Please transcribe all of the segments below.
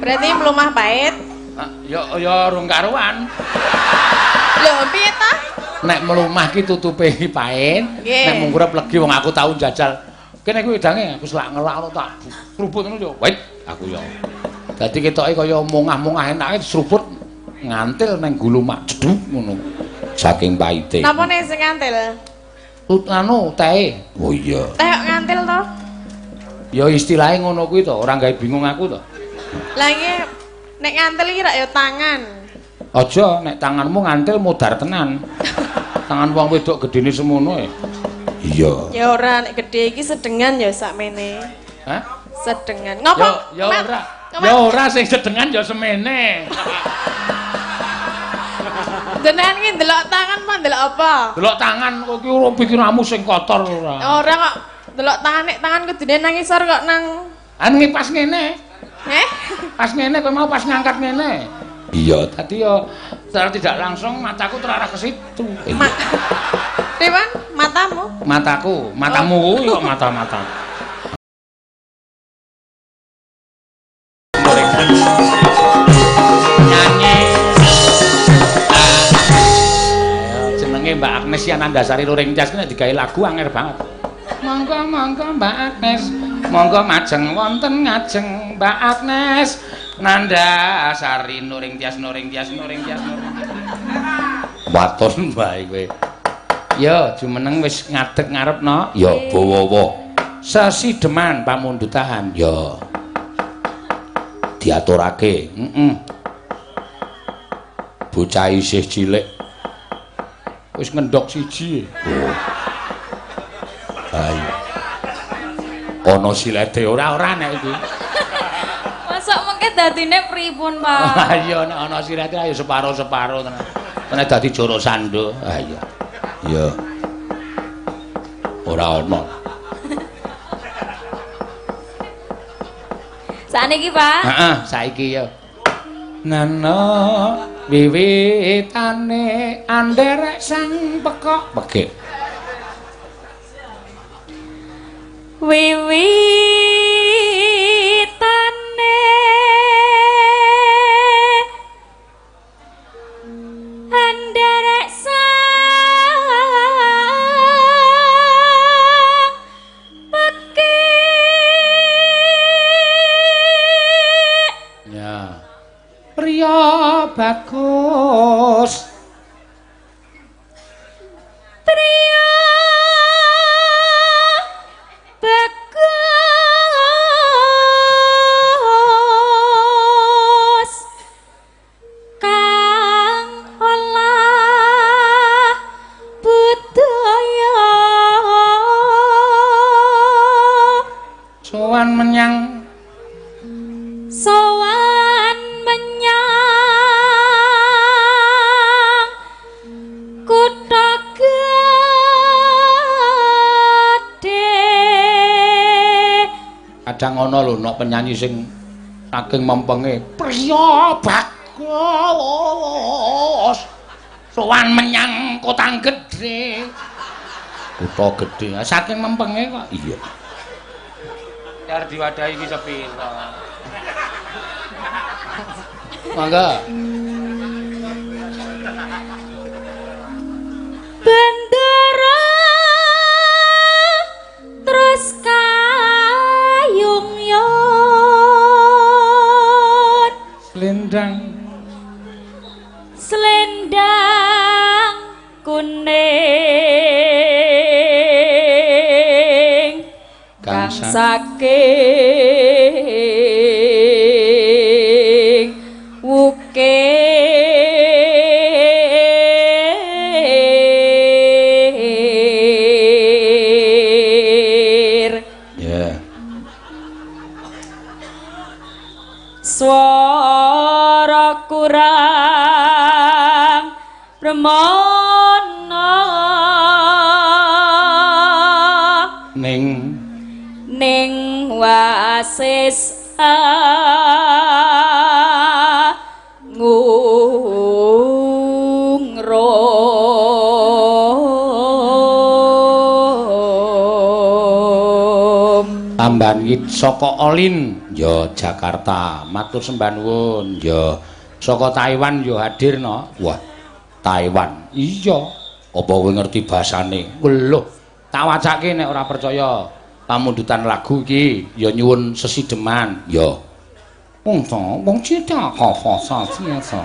Berarti mlumah pahit. Ya ya rung karuan. Lho, piye ta? Nek mlumah ki tutupe pahit, nek mungkurep legi wong aku tau njajal. Kene kuwi wedange aku selak ngelak ngono tak seruput ngono yo. Wait, aku yo. Dadi ketoke kaya mongah-mongah enake seruput ngantil nang gulu mak jeduk ngono. Saking pahite. Napa nek sing ngantil? Anu tehe. Oh iya. Teh kok ngantil to? Ya istilahe ngono kuwi to, ora gawe bingung aku to. Lah iki nek ngantil iki rak ya tangan. Aja nek tanganmu ngantil modar tenan. Tangan wong wedok gedene semono e. Iya. Ya ora nek gedhe iki sedengan ya sakmene. Hah? Sedengan. Ngopo? Ya ora. Ya ora sing sedengan ya semene. Jenengan iki ndelok tangan apa ndelok apa? Delok tangan kok iki ora pikiranmu sing kotor ora. Ora kok delok tangan nek tangan kudune nang isor kok nang An pas ngene. Heh? Pas ngene kowe mau pas ngangkat ngene. Iya, tadi ya secara tidak langsung mataku terarah ke situ. Dewan, matamu? Mataku, matamu kuwi kok mata-mata. Nyanyi. Jenenge Mbak Agnes Yanandasari Luring Jas nek digawe lagu angel banget. Monggo monggo Mbak Agnes, monggo majeng wonten ngajeng Mbak Agnes Nandasari Nuring Tias Nuring Tias Nuring Tias Nuring. Waton bae kowe. Ya, jumeneng wis ngadeg ngarep no. Ya, bawa-bawa. Sesideman pamundhutahan. Ya. Diaturake. Heeh. Bocah isih cilik. Wis ngendhok siji. Oh. Ayo. Ana silete ora-ora nek iki. Mosok mengke dadine pripun, Pak? Ha iya nek ana silete ayo separo-separo tenan. Nek dadi joro sando. Ha iya. Iya. Ora ana. Sakniki, Pak? Heeh, saiki ya. Nana wiwitane anderek sang pekok pekik. Wiwitane anderek sang pekik. Ya. Priya bagus. Priya bagus kang olah budaya. Sowan menyang sowan menyang kutha gedhe. Kadang ana lho nok penyanyi sing saking mempenge priya bagus sowan menyang kota gedhe. Kutha gedhe saking mempenge kok. Iya. Arep diwadahi iki sepira? Mangga. Bendera terus kayung yon selendang selendang kuning kang saking wukir. Ya. Swara kurang premana ning ning wasis angungrum. Tambahan iki saka Olin ya Jakarta. Matur sembah nuwun ya. Saka Taiwan ya hadir no. Wah, Taiwan. Iya. Apa kowe ngerti basane? Lho, tak wacake nek ora percaya. Pamundutan lagu iki ya nyuwun sesideman. Ya. Wong ta, wong cita ka sa sia sa.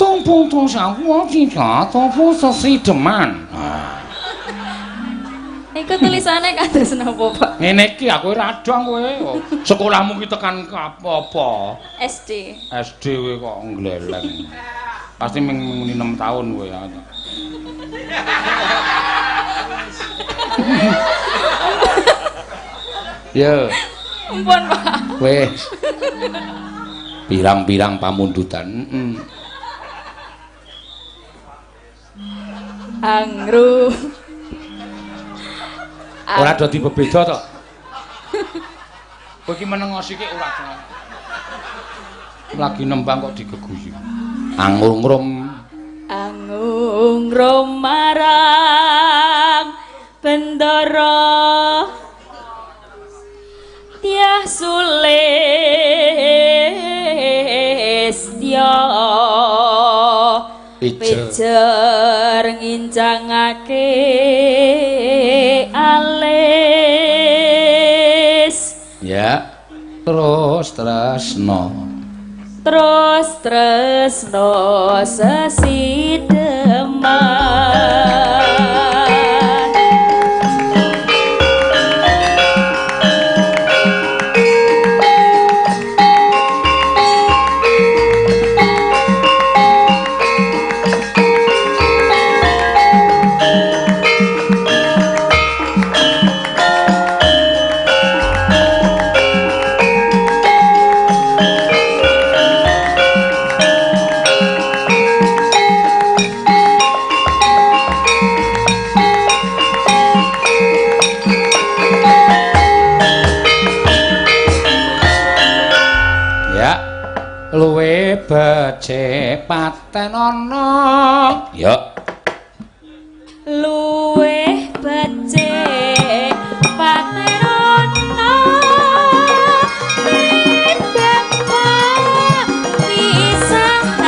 Tong pong tong sa wo cita tong pong sesideman. Ah. Iku tulisane kados napa, Pak? Ngene iki aku ora adong kowe. Sekolahmu ki tekan apa? SD. SD kowe kok ngleleng. Pasti mung 6 tahun kowe ya. Yo. Ampun, Pak. Wis. Pirang-pirang pamundutan. Heeh. Angru. Ora dadi bebeda to. Kowe iki meneng sithik ora. Lagi nembang kok digeguyu. Angungrum. Angungrum marang bendara tiah sulistya pijer ngincangake alis. Ya, terus tresno. Terus tresno sesideman. Luwe becik paten ana. Ya. Luwe becik paten ana. Tindang pisahan.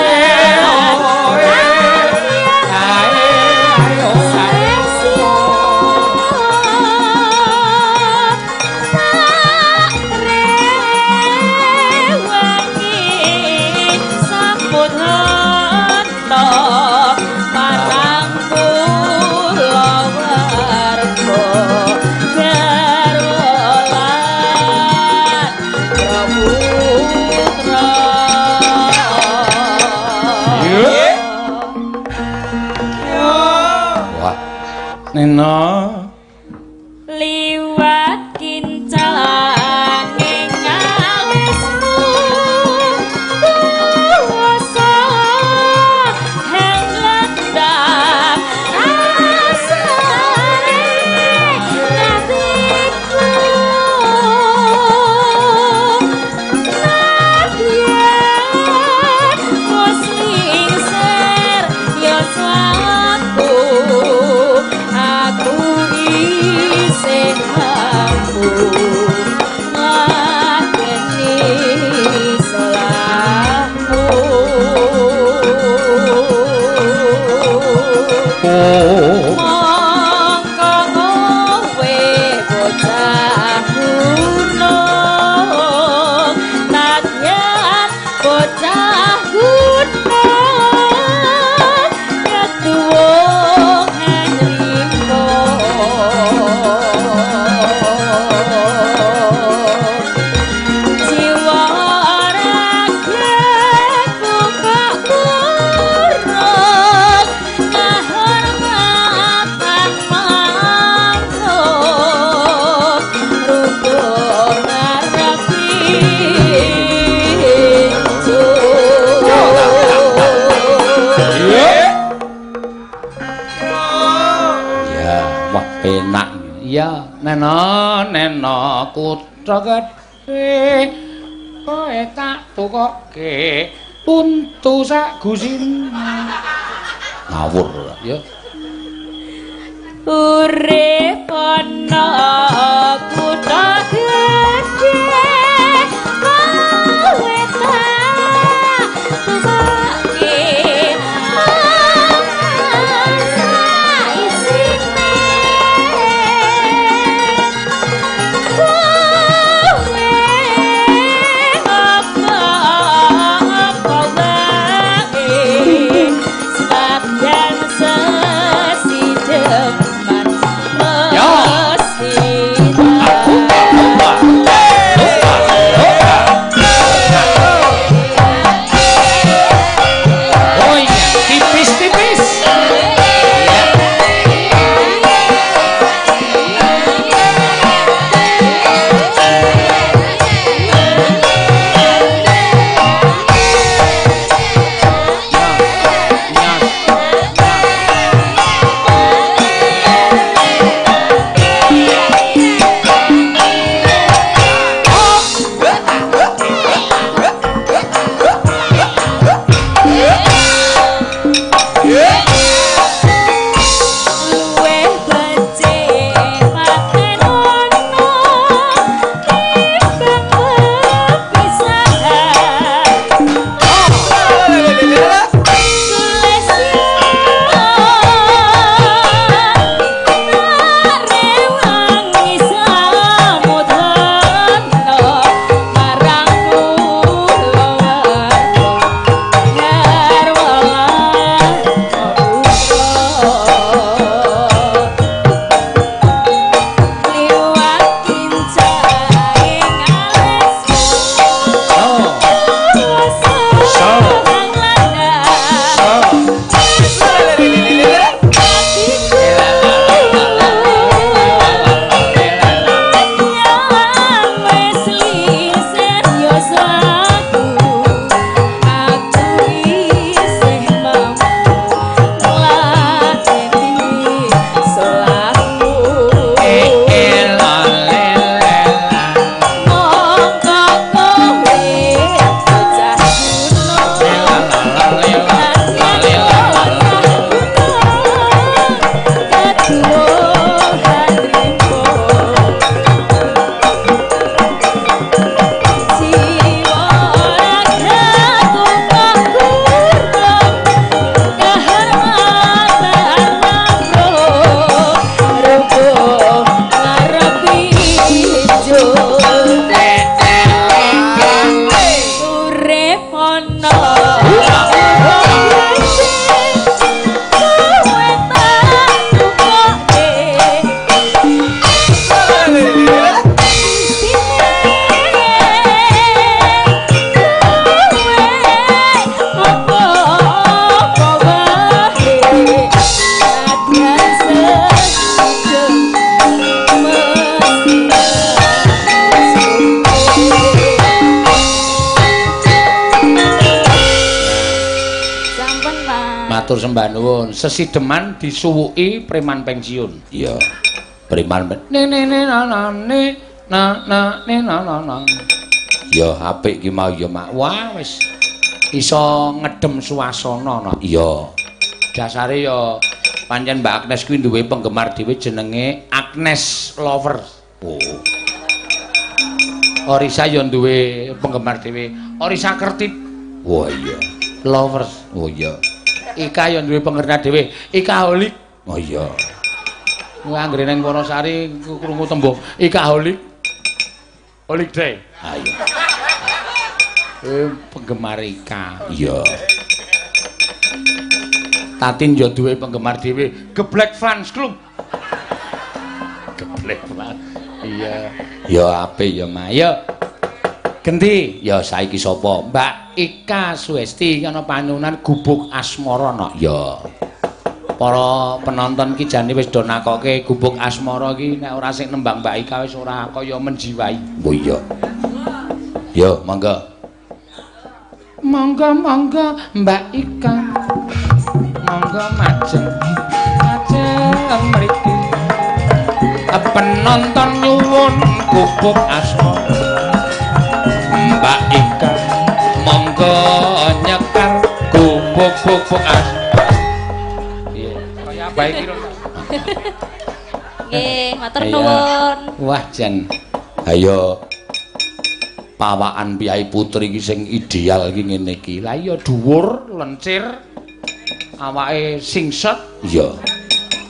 Nena liwat kincalange ngalismu kuwasa henglandang asare atiku nadyan musingser ya swaku aku isih mampu ngakeni salahmu. Mongko kowe bocah gunung, nadyan bocah gunung ketuwung nrimo. Jiwa ragaku kok kurang kahormatan mantuk rukun ngarepi. Ya, wah penak. Ya, nena nena kutha gedhe kowe tak tukoke untu sak gusine. Ngawur ya. Urip ana kutha gedhe. Matur sembah nuwun. Sesideman disuwuki preman pensiun. Iya. Preman ne ne ne na na ne na na ne na na na. Ya apik ki mau ya Mak. Wah wis iso ngedem suasana no. Iya. Dasare ya pancen Mbak Agnes kuwi duwe penggemar dhewe jenenge Agnes Lover. Oh. Orisa ya duwe penggemar dhewe. Orisa Kertip. Wah iya. Lovers. Oh iya. Ika ya duwe penggemar dhewe. Ika Holik. Oh iya. Kuwi anggere nang Wonosari krungu tembung Ika Holik. Holik Day. Ah iya. Penggemar Ika. Iya. Tatin ya duwe penggemar dhewe, Geblek Fans Club. Geblek Fans. Iya. Ya apik ya, Ma. Ya. Genti. Ya saiki sapa? Mbak Ika Suesti ana panunan Gubuk Asmara no. Ya. Para penonton ki jane wis do nakoke Gubuk Asmara ki nek ora sing nembang Mbak Ika wis ora kaya menjiwai. Oh iya. Ya, monggo. Monggo monggo Mbak Ika. Monggo majeng. Majeng mriki. Penonton nyuwun Gubuk Asmara. Mbak Ika monggo nyekar gubuk-gubuk asmara. Piye? Kaya bae iki lho. Nggih, matur nuwun. Wah, jan. Ayo pawakan piyai putri iki sing ideal iki ngene iki. Lah iya dhuwur, lencir, awake singset. Iya.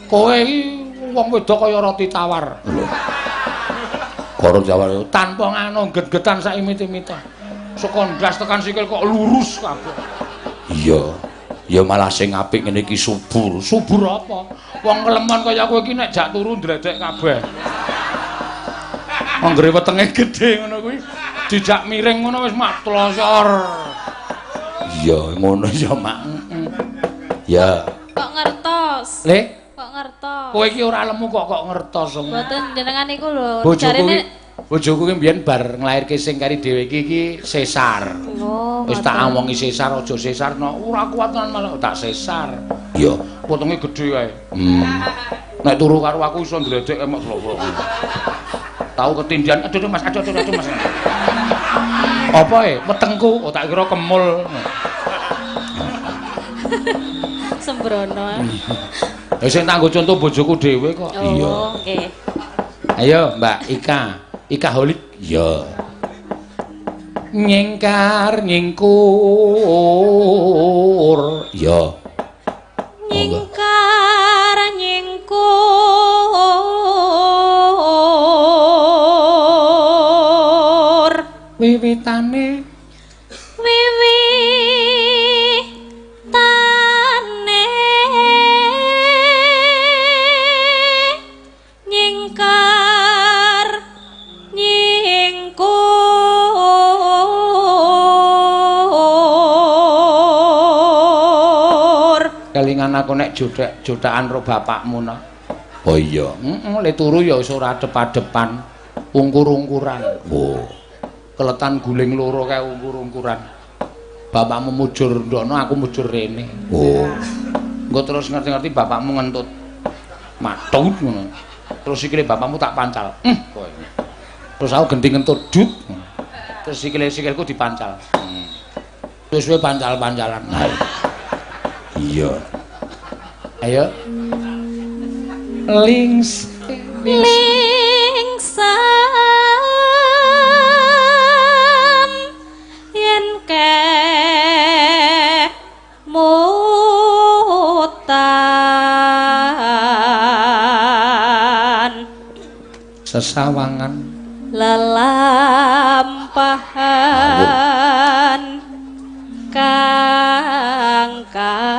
Kowe iki wong wedok kaya roti tawar. Lho. Karo tawar tanpa nganu get-getan sak imit-imitan. Saka ndas tekan sikil kok lurus kabeh. Iya. Ya malah sing apik ngene iki subur. Subur apa? Wong kelemon kaya kowe iki nek jak turu ndledek kabeh. Anggere wetenge gedhe ngono kuwi dijak miring ngono wis mak tlosor. Iya, ngono ya, Mak. Ya. Kok ngertos? Le? Kok ngertos? Kowe iki ora lemu kok kok ngertos. Mboten jenengan niku lho. Bojoku ki mbiyen bar nglairke sing kari dhewe iki sesar. Oh, wis tak omongi sesar aja sesar no. Ora kuat tenan malah tak sesar. Iya, potongnya gedhe kae. Nek turu karo aku iso ndledek emok loro. Tahu ketindihan, aduh aduh Mas, aduh aduh aduh Mas. Apa e? Wetengku, oh tak kira kemul. Sembrono. Ya sing tak nggo contoh bojoku dhewe kok. Oh, iya. Oke. Ayo Mbak Ika, Ika Holik. Iya. Nyingkar nyingkur. Iya. Nyingkar nyingkur. Wiwitane wiwitane nyingkar nyingkur kelingan aku nek jodakan ro bapakmu no. Oh iya. Heeh, le turu ya wis ora adep-adepan, ungkur-ungkuran. Oh. Keletan guling loro kae ungkur-ungkuran. Bapakmu mujur ndono, aku mujur rene. Oh. Engko terus ngerti-ngerti bapakmu ngentut. Matut ngono. Terus sikile bapakmu tak pancal. Kowe. Terus aku genti ngentut dut. Terus sikile sikilku dipancal. Terus suwe pancal-pancalan. Iya. Ayo. Lings lingsam yen kemutan sesawangan lelampahan kang kawuri.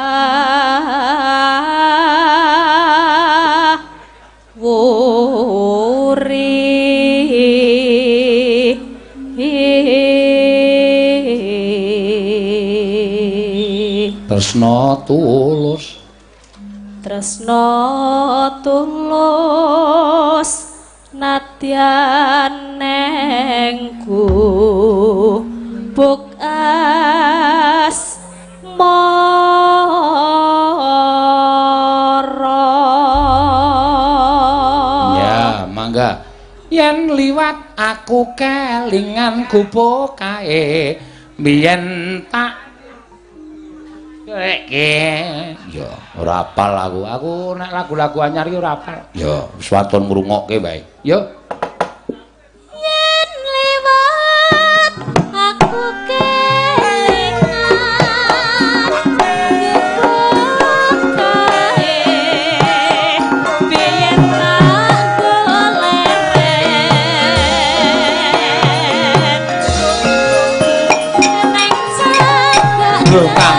Tresna tulus, tresna tulus nadyan neng gubuk asmara. Yen liwat aku kelingan gubuk kae biyen tak goleke. Ya ora apal aku. Aku nek lagu-lagu anyar iki ora apal. Ya wis waton ngrungokke wae. Yo. Yen liwat aku kelingan gubuk kae biyen tak goleren neng cagak Lho, Tang.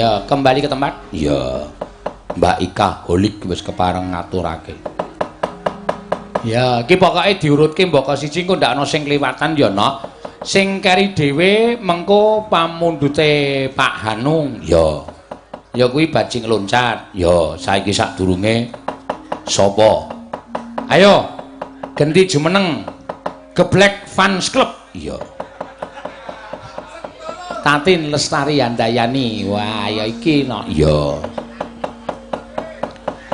Ayo kembali ke tempat. Iya. Mbak Ika Holik wis kepareng ngaturake. Ya, iki pokoke diurutke mbaka siji engko ndak ana sing kliwatan ya, Nok. Sing keri dhewe mengko pamundhute Pak Hanung. Ya. Ya kuwi bajing loncat. Ya, saiki sadurunge sapa? Ayo. Genti jumeneng. Geblek Fans Club. Iya. Tatin Lestari Handayani. Wah, ya iki no. Iya.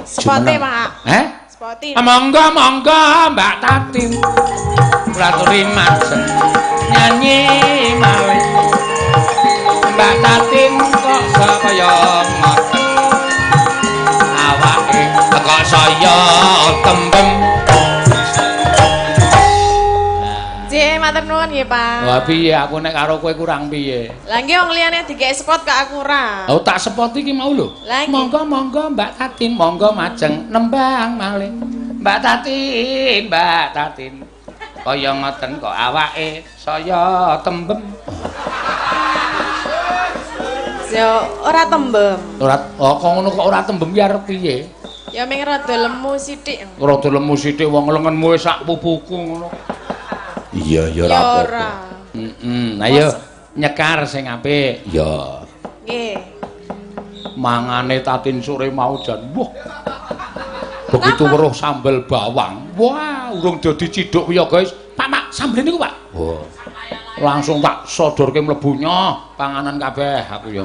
Spote, Pak. Heh? Spote. Monggo monggo Mbak Tatin. Kula aturi majeng nyanyi malih. Mbak Tatin kok kaya ngoten. Awake kok saya tembem. Nggih, matur nuwun nggih, Pak. Wah, piye aku nek karo kowe kurang piye? Lah nggih wong liyane dikek spot kok aku ora. Oh, tak spot iki mau lho. Monggo monggo Mbak Tatin, monggo majeng nembang malih. Mbak Tatin, Mbak Tatin. Kaya ngoten kok awake saya tembem. Ya ora tembem. Ora, oh kok ngono kok ora tembem ki arep piye? Ya ming rada lemu sithik. Rada lemu sithik wong lengenmu wis sak pupuku ngono. Iya, ya ora apa-apa. Heeh, ayo nyekar sing apik. Ya. Nggih. Mangane Tatin sore mau jan. Wah. Begitu weruh sambel bawang. Wah, urung dadi ciduk ya, guys. Pak, Pak, sambel niku, Pak. Wah. Langsung tak sodorke mlebu nyoh panganan kabeh aku ya.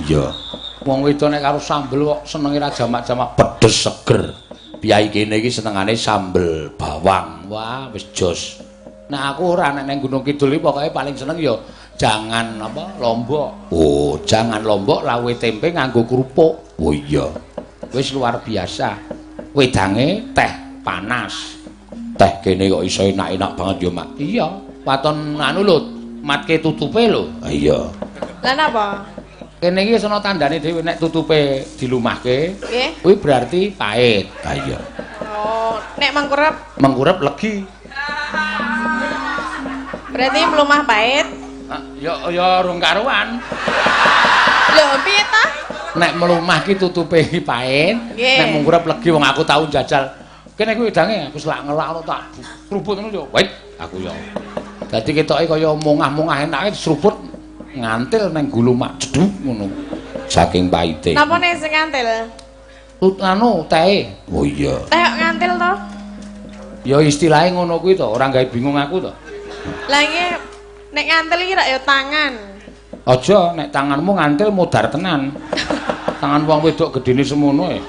Iya. Wong wedok nek karo sambel kok senenge ra jamak-jamak pedes seger. Piyai kene iki senengane sambel bawang. Wah, wis jos. Nah aku ora nek nang Gunung Kidul iki pokoke paling seneng ya jangan apa lombok. Oh, jangan lombok lawe tempe nganggo kerupuk. Oh iya. Wis luar biasa. Wedange teh panas. Teh kene kok iso enak-enak banget ya, Mak. Iya, waton anu lho, matke tutupe lho. Iya. Lah napa? Kene iki wis ana tandane dhewe nek tutupe dilumahke. Nggih. Kuwi berarti pahit. Ha iya. Oh, nek mengkurep? Mengkurep legi. Berarti mlumah pahit? Ya ya rung karuan. Lho, piye ta? Nek mlumah ki tutupe pahit, nek mengkurep legi wong aku tau njajal. Kene kuwi wedange aku selak ngelak ngono tak seruput ngono yo. Wait, aku yo. Dadi ketoke kaya mongah-mongah enake seruput ngantil nang gulu mak jeduk ngono. Saking pahite. Napa nek sing ngantil? Anu tehe. Oh iya. Teh kok ngantil to? Ya istilahe ngono kuwi to, ora gawe bingung aku to. Lah iki nek ngantil iki rak ya tangan. Aja nek tanganmu ngantil modar tenan. Tangan wong wedok gedene semono e.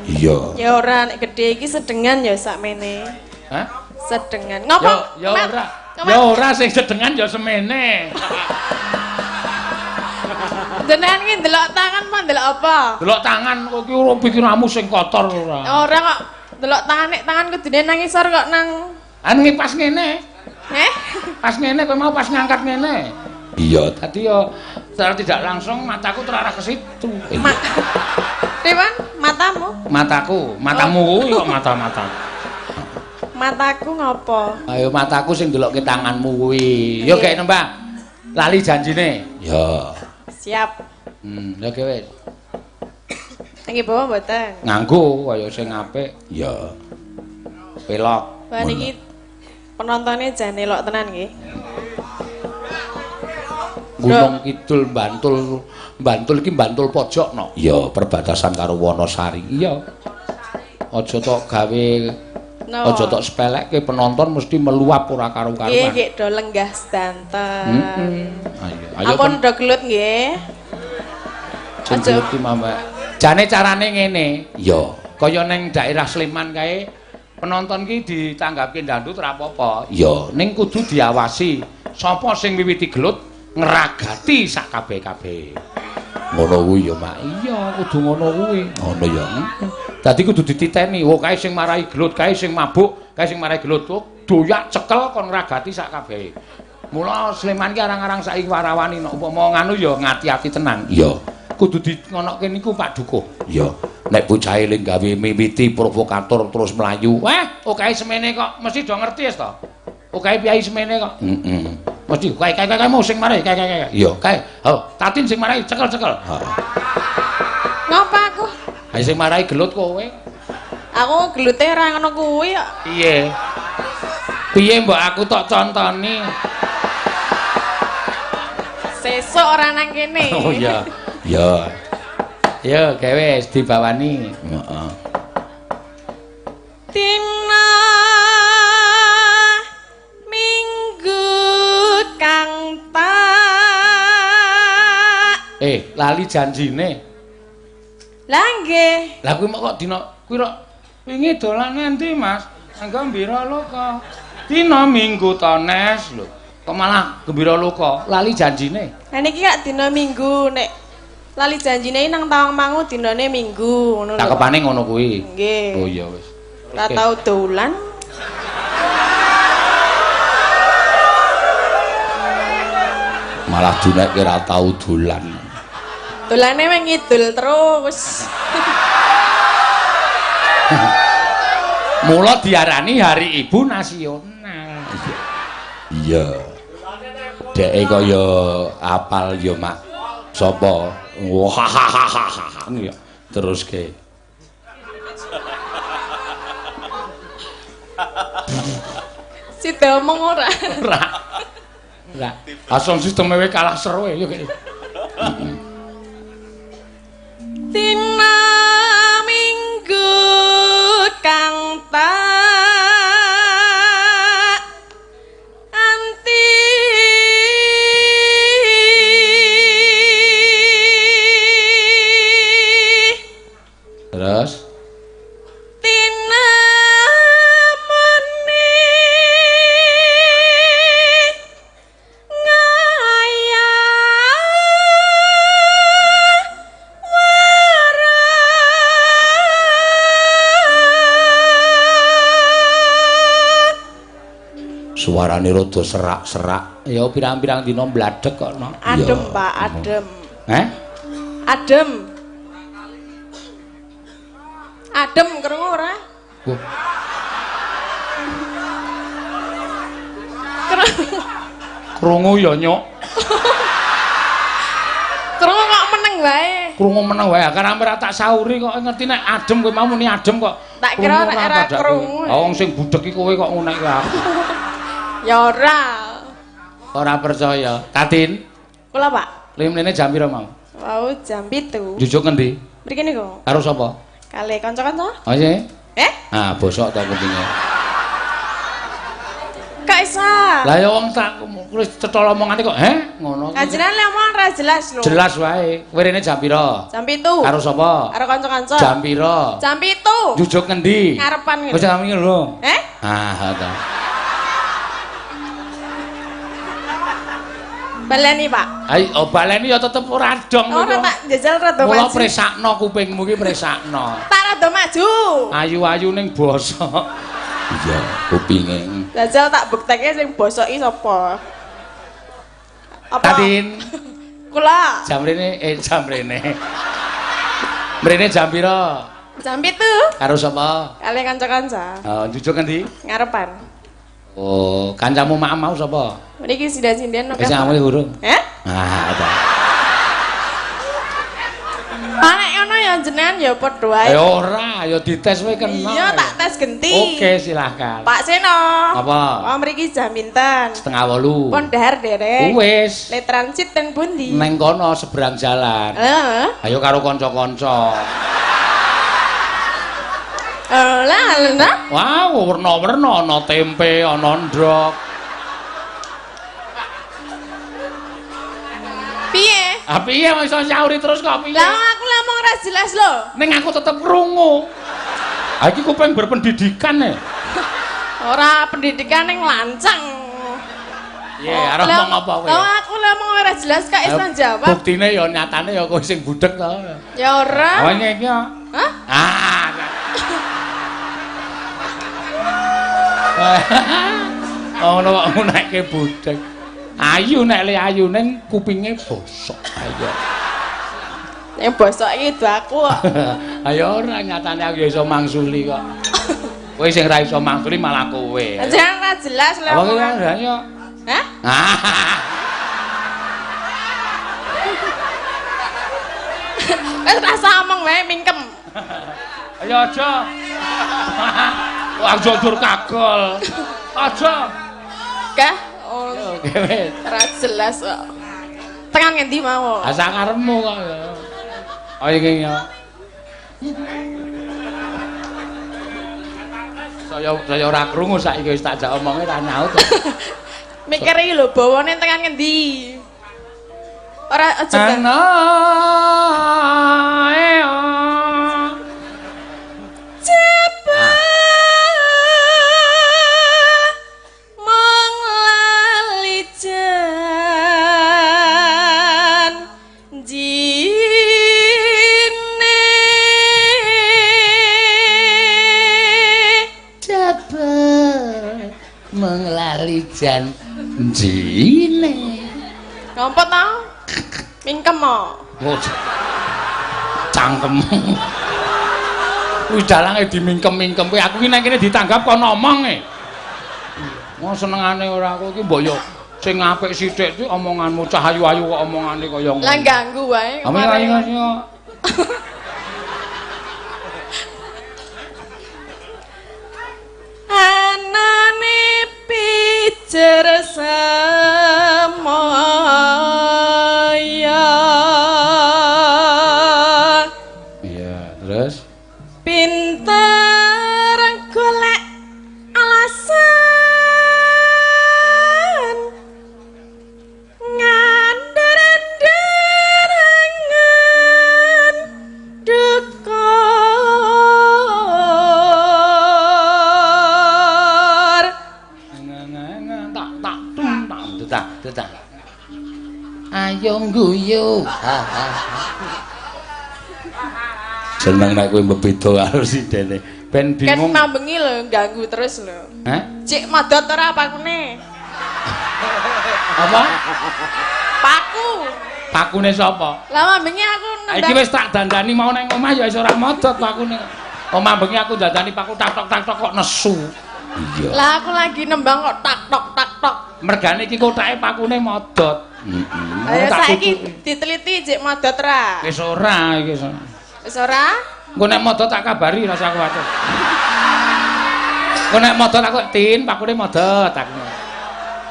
Iya. Ya ora nek gedhe iki sedengan ya sakmene. Hah? Sedengan. Ngopo? Ya ora. Ya ora sing sedengan ya semene. Jenengan iki ndelok tangan apa ndelok apa? Ndelok tangan kok iki ora pikiranmu sing kotor ora. Ora kok ndelok tangan nek tangan kudune nang ngisor kok nang An pas ngene. Heh? Pas ngene kowe mau pas ngangkat ngene. Iya, tadi yo secara tidak langsung mataku terarah ke situ. Dewan, matamu? Mataku, matamu kuwi kok mata-mata. Mataku ngopo? Ayo mataku sing ndelokke tanganmu kuwi. Yo gek nembang. Lali janjine. Ya. Siap. Ya ge wis. Nggih bawa mboten? Nganggo kaya sing apik. Ya. Pelok. Wah niki penontonnya jan elok tenan nggih. Gunung Kidul Bantul, Bantul iki Bantul pojok no. Iya, perbatasan karo Wonosari. Iya. Aja tok gawe aja tok sepelekke penonton mesti meluap ora karu-karuan. Nggih, nggih do lenggah sedanten. Heeh. Ayo, ayo. Ampun do gelut nggih. Aja iki mambak. Jane carane ngene. Iya. Kaya ning daerah Sleman kae penonton ki ditanggapke ndandut ora apa-apa. Iya, ning kudu diawasi. Sapa sing wiwiti gelut ngragati sak kabeh-kabeh. Ngono kuwi ya, Mak. Iya, kudu ngono kuwi. Ngono ya. Dadi kudu dititeni. Oh, kae sing marai gelut, kae sing mabuk, kae sing marai gelut. Oh, doyak cekel kon ngragati sak kabeh. Mula Sleman ki arang-arang saiki warawani nek upama nganu ya ngati-ati tenan. Iya. Kudu dingonokke niku Pak Dukuh. Iya. Nek bocahe ling gawe mimiti provokator terus mlayu. Wah, oke semene kok mesti do ngerti wis to. Oke piyai semene kok. Heeh. Mesti kae kae kae mau sing marai kae kae kae. Iya, kae. Oh, Tatin sing marai cekel-cekel. Heeh. Ayo sing marai gelut kowe. Aku gelute ora ngono kuwi kok. Piye? Piye mbok aku tok contoni? Sesuk ora nang kene. Oh iya. Ya. Ya, gawe wis dibawani. Heeh. Dina Minggu kang tak Lali janjine. Lah nggih. Lah kuwi kok dina kuwi rok wingi dolan endi, Mas? Nang Gembira Loka. Dina Minggu to, Nes lho. Kok malah Gembira Loka, lali janjine. Lah niki kak dina Minggu nek lali janjine nang Tawangmangu dinane Minggu ngono lho. Cakepane ngono kuwi. Nggih. Oh iya wis. Ora tau dolan. Malah dunekke ora tau dolan. Dolane meng ngidul terus. Mula diarani Hari Ibu Nasional. Iya. Dheke kaya apal ya, Mak. Sapa? Wah. Ya. Terus ke. Sida omong ora. Ora. Ora. Langsung sisteme wae kalah seru ya. Dina Minggu kang tak anti Terus Tina meni ngaya warak. Suarane rada serak-serak. Ya pirang-pirang dina bladek kok no. Adem, Pak, adem. Heh? Adem. Adem krungu ora? Wah, Krungu. Krungu ya nyok. Krungu kok meneng wae. Krungu meneng wae. Karena ora tak sauri kok ngerti nek adem kowe mau muni adem kok. Tak kira Krungu nek ora pada krungu. kowe. Oh, wong sing budhek iki kowe kok ngunekke aku. Ya ora. Ora percaya. Tatin, Kula, Pak. limrene jam pira mau? Wau jam 7. Jujuk ngendi? Mriki niku. Karo sapa? Kali kanca-kanca. Oh iya. Eh? Ah, bosok to kupinge. Kok iso? Lah ya wong tak wis cetha omongane kok, heh, ngono. Kajian le omong ora jelas lho. Jelas wae. Kowe rene jam pira? Jam 7. Karo sapa? Karo kanca-kanca. Jam pira? Jam 7. Jujuk ngendi? Ngarepan ngene. Wis jam iki lho. Eh? Ah, ta. Baleni, Pak. Ayo, oh, baleni ya tetep ora dong. Ora tak jajal rada Mula maju. presakno kupingmu ki presakno. Tak rada maju. Ayu-ayu ning bosok. Iya, kupinge. Jajal tak buktekke sing bosok iki sapa. Apa? Tatin, Kula. jam rene jam rene. Mrene jam pira? Jam 7. Karo sapa? Kali kanca-kanca. Oh, jujuk ngendi? Ngarepan. Oh, kancamu mak mau sapa? Mriki sinden-sinden Wis ngamuk urung. Eh? Ah, ta. Nek ngono ya jenengan ya padha wae. Ya ora, ya dites wae kena. Iya, tak tes genti. Oke, silahkan. Pak Seno. Apa? Oh, mriki jam pinten? 7.30. Pun dahar derek. Wis. Le transit teng pundi? Neng kono seberang jalan. Heeh. Ayo karo kanca-kanca. Lah, lah. Wah, werna-werna ana tempe, ana ndrok. Piye? Ah piye iso nyauri terus kok piye? Lah aku lah omong ora jelas lho. Ning aku tetep krungu. Ah iki kuping berpendidikan e. Ora pendidikan ning lancang. Iya, arep ngomong apa kowe? Lah aku lah omong ora jelas kok iso jawab. Buktine ya nyatane ya kowe sing budhek to. Ya ora. Oh iki ya. Hah? Ah. Oh, ngono kok ngunekke budhek. Ayu nek le ayu ning kupinge bosok. Ayo. Yang bosok iki itu aku kok. Ayo ora nyatane aku ya iso mangsuli kok. Kowe sing ra iso mangsuli malah kowe. Jangan ora jelas lho. Apa kowe ayo. Hah? Wis rasa omong wae mingkem. Ayo aja. Wah, njur kagol. Aja. Kah? Oh, Oke wis. ora jelas kok. Tekan ngendi mau? Ah sakarepmu kok ya. Oh iki ya. Saya ora krungu saiki wis tak jak omonge ra nyaut. Mikir iki lho bawane tekan ngendi? Ora aja. Ana Mong lali janjine. Jabel menglali janjine. Ngopo ta? Mingkem kok. Oh, cangkemmu. Kuwi dalange dimingkem-mingkem kuwi aku ki nang kene ditanggap kon ngomong e. Wong senengane ora aku iki mbok yo sing apik sithik iki omonganmu cah ayu-ayu kok omongane kaya ngono. Lah ganggu wae. Ayo ayo. Anane pijer semaya. Iya, terus pinter golek alasan ngandher-andherangen dukur. Tak tak tung tak tak tak. Ayo guyu. Seneng nek kowe mbebeda karo sindene. Ben bingung. Ket mambengi lho ganggu terus lho. Hah? Cik madot ora pakune? Apa? Paku. Pakune sapa? Lah mambengi aku nembang. Iki wis tak dandani mau nang omah ya wis ora modot pakune. Omah bengi aku dandani paku tak tok tak tok kok nesu. Iya. Lah aku lagi nembang kok tak tok tak tok. Mergane iki kotake pakune modot. Heeh. Ayo saiki diteliti cik modot ra? Wis ora iki. Wis ora? Engko nek modot tak kabari rasa kuwatir. Engko nek modot aku tin pakune modot aku.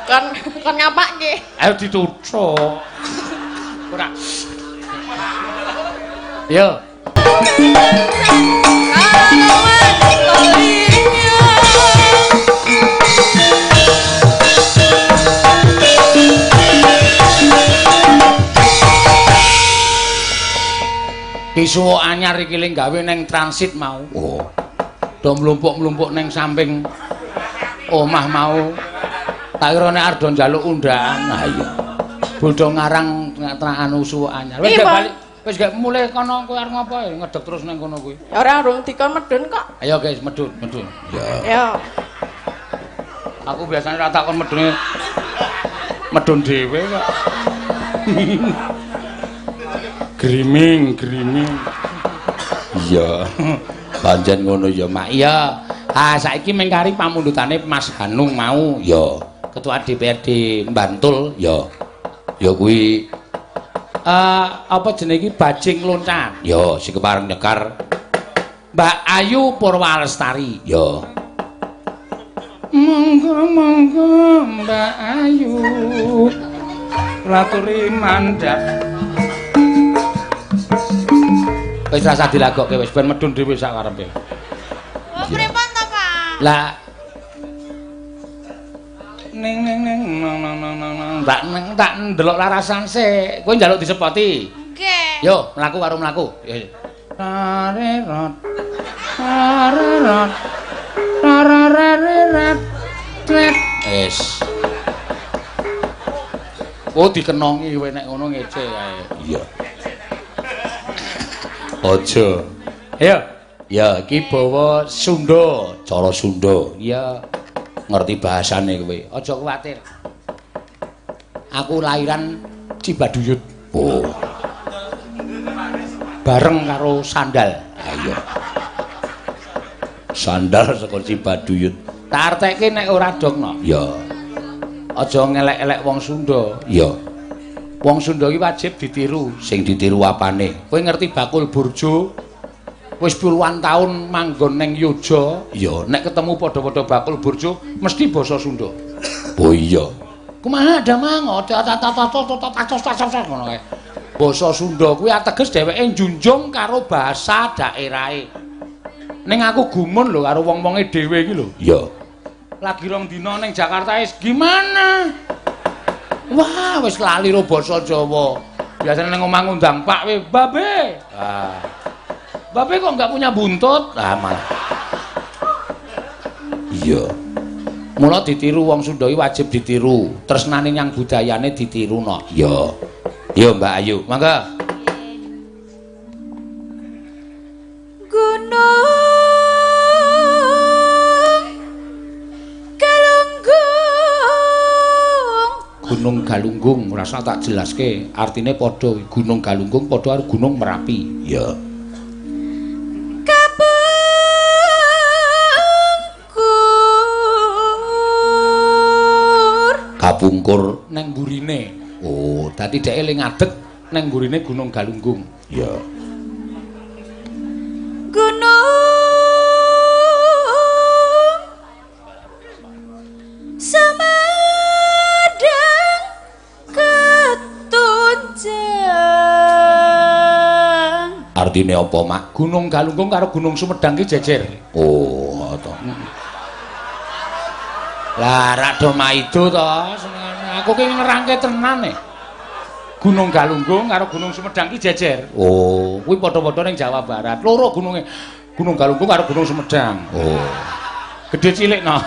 Kon kon ngapake? Ayo dituthuk. Ora. Yo. Kisuwuk anyar iki ling gawe neng transit mau. Oh. Do mlumpuk-mlumpuk neng samping omah mau. Tak kira nek arep njaluk undaan. Ha iya. Bodho ngarang anu suwuk anyar. Wis gak balik, wis gak mulih kono kowe arep ngopo ya ngedek terus neng kono kuwi. Ora urung dikon medun kok. Ayo guys, medun, medun. Ya. Ayo. Aku biasanya ora takon medune. Medun dhewe kok. Griming, griming. Iya. Pancen ngono ya, Mak. Iya. Ah saiki mengkari pamundhutane Mas Hanung mau. Ya. Ketua DPRD Bantul. Ya. Ya kuwi apa jenenge iki bajing loncat. Ya, sing kepareng nyekar Mbak Ayu Purwalestari. Ya. Monggo monggo Mbak Ayu. Laturi mandhap. Wis rasa dilagokke wis ben medun dhewe sak karepe. Oh, pripun to, Pak? Lah ning ning ning nang nang nang nang tak neng tak ndelok larasan sik. Kowe njaluk disepoti. Nggih. Yo, mlaku karo mlaku. Tarerot. Tarerot. Tarareret. Tret. Wis. Oh, dikenongi kowe nek ngono ngece kae. Iya. Aja. Ayo. Ya, iki bawa Sunda, cara Sunda. Iya. Ngerti bahasane kowe. Aja kuwatir. Aku lahiran Cibaduyut. Oh. Bareng karo sandal. Ayo. Sandal saka Cibaduyut. Tak arteke nek ora dongno. Ya. Aja ngelek-elek wong Sunda. Ya. Wong Sunda iki wajib ditiru. Sing ditiru apane? Kowe ngerti bakul burjo? Wis puluhan taun manggon ning Yoja, ya nek ketemu padha-padha bakul burjo mesti basa Sunda. Oh iya. Kumaha Damang? Ngono kae. Basa Sunda kuwi ateges dheweke njunjung karo basa daerahe. Ning aku gumun lho karo wong-wonge dhewe iki lho. Iya. Lagi rong dina ning Jakarta wis gimana? Wah, wis lali ro basa Jawa. Biasane ning omah ngundang Pak we, "Babe." Ah. Babe kok enggak punya buntut? Ah, malah. Iya. Mula ditiru wong Sunda iki wajib ditiru. Tresnane nyang budayane ditiru no. Iya. Yo Mbak Ayu, mangga. Gunung Galunggung. Gunung Galunggung rasa tak jelaske, artine padha Gunung Galunggung padha karo Gunung Merapi. Iya. Kapungkur. Kapungkur nang burine. Oh, dadi dheke le ngadeg nang burine Gunung Galunggung. Iya. Gunung Sumedang ketunjang. Artine apa, Mak? Gunung Galunggung karo Gunung Sumedang ki jejer. Oh, to. Lah rak do maido to senengane. Aku ki ngerangke tenan e. Gunung Galunggung karo Gunung Sumedang ki jejer. Oh, kuwi padha-padha ning Jawa Barat. Loro gununge. Gunung Galunggung karo Gunung Sumedang. Oh. Gedhe cilik no.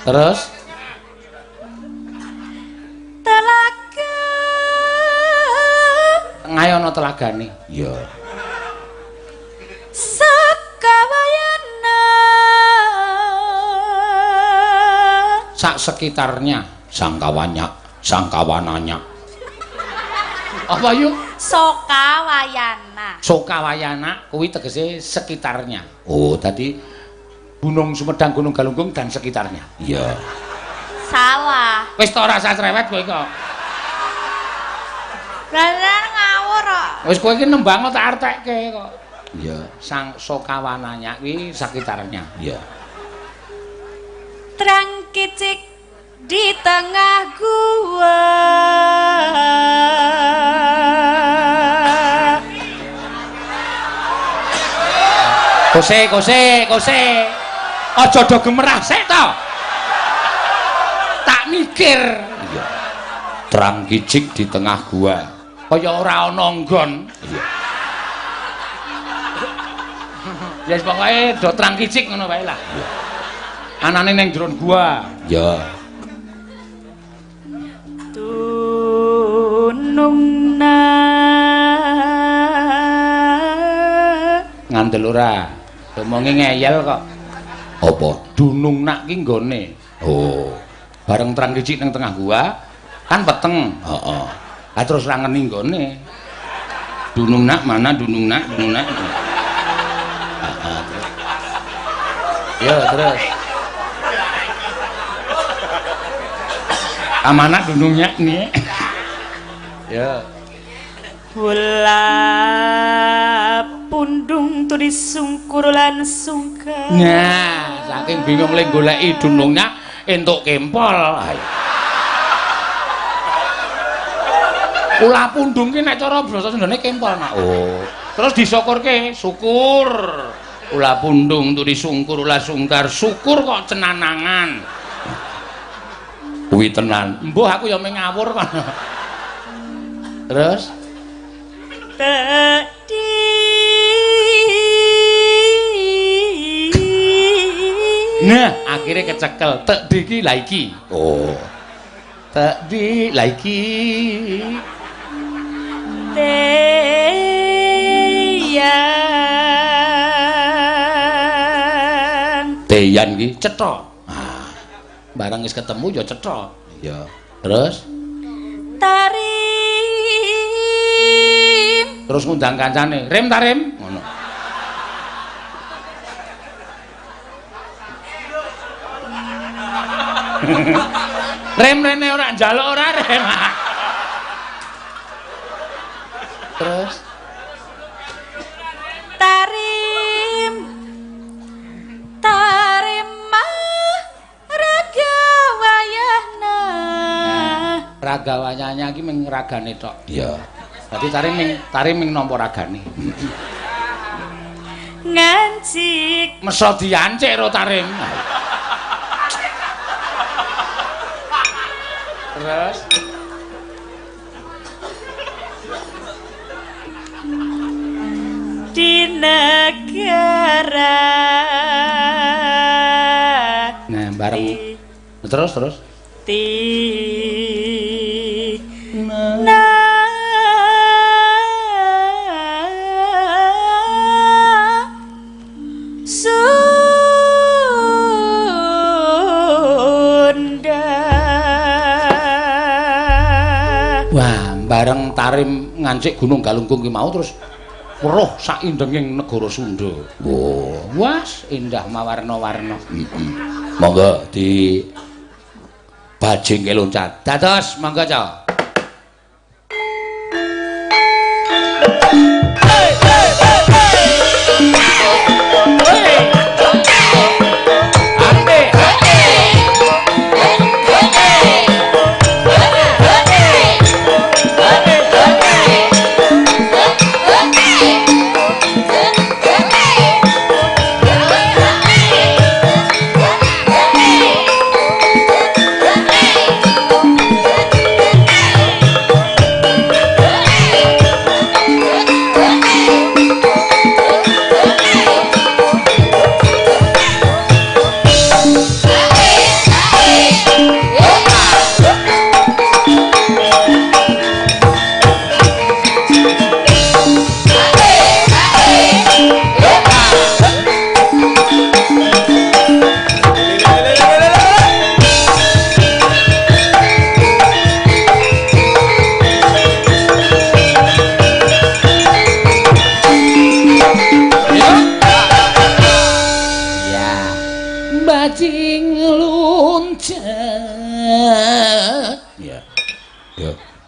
Terus telaga. Tengahe ana telagane. Iya. Sakawayana. Sak sekitarnya, sangkawanya, sangkawananya. Apa yuk? Sokawayana. Sokawayana kuwi tegese sekitarnya. Oh, dadi Gunung Sumedang, Gunung Galunggung dan sekitarnya. Iya. Salah. Wis to ora usah cerewet kowe kok. Lah ngawur kok. Wis kowe iki nembang tak artekke kok. Iya. Sang Sokawananya kuwi sekitarnya. Iya. Terang kicik di tengah gua. Kose, kose, kose. Aja do gemerah sik to. Tak mikir. Iya. Terang kicik di tengah gua. Kaya ora ana nggon. Iya. Ya wis pokoke do terang kicik ngono wae lah. Iya. Anane ning jero gua. Ya. Tunungna. Ngandel ora? Omonge ngeyel kok. Apa? Dunung nak ki nggone. Oh. Bareng terang kicik ning tengah gua kan peteng. Heeh. Lah terus ra ngeni nggone. Dunung nak mana dunung nak dunung nak. Heeh. Yo terus. Amanah dunungnya nih. Ya. Bola pundung turi sungkur lan sungkar. Nah, saking bingung le goleki dunungnya entuk kempol. Ula pundung ki nek cara basa Sundane kempol, Nak. Oh. Terus disyukurke, syukur. Ula pundung turi sungkur ula sungkar, syukur kok cenanangan. Kuwi tenan. Mbuh aku ya mung ngawur kok. Terus tedi. Nah, akhirnya kecekel. Tekdi ki lha iki. Oh. Tekdi lha iki. Teyan. Teyan ki cetha. Ah. Barang wis ketemu ya cetha. Ya. Terus tarim. Terus ngundang kancane, "Rem ta rem?" Ngono. Rem rene ora njaluk ora rem. Terus Raga wayanya iki ming ragane tok. Iya. Dadi tari ming nampa ragane. Ngancik Meso diancik ro tarim. Terus di negara. Nah, bareng terus terus ti na Sunda. Wah, bareng tarim ngancik Gunung Galunggung ki mau terus weruh saindenging negara Sunda. Oh, wah, indah mawarna-warna. Monggo di bajingke loncat. Dados monggo, Cak.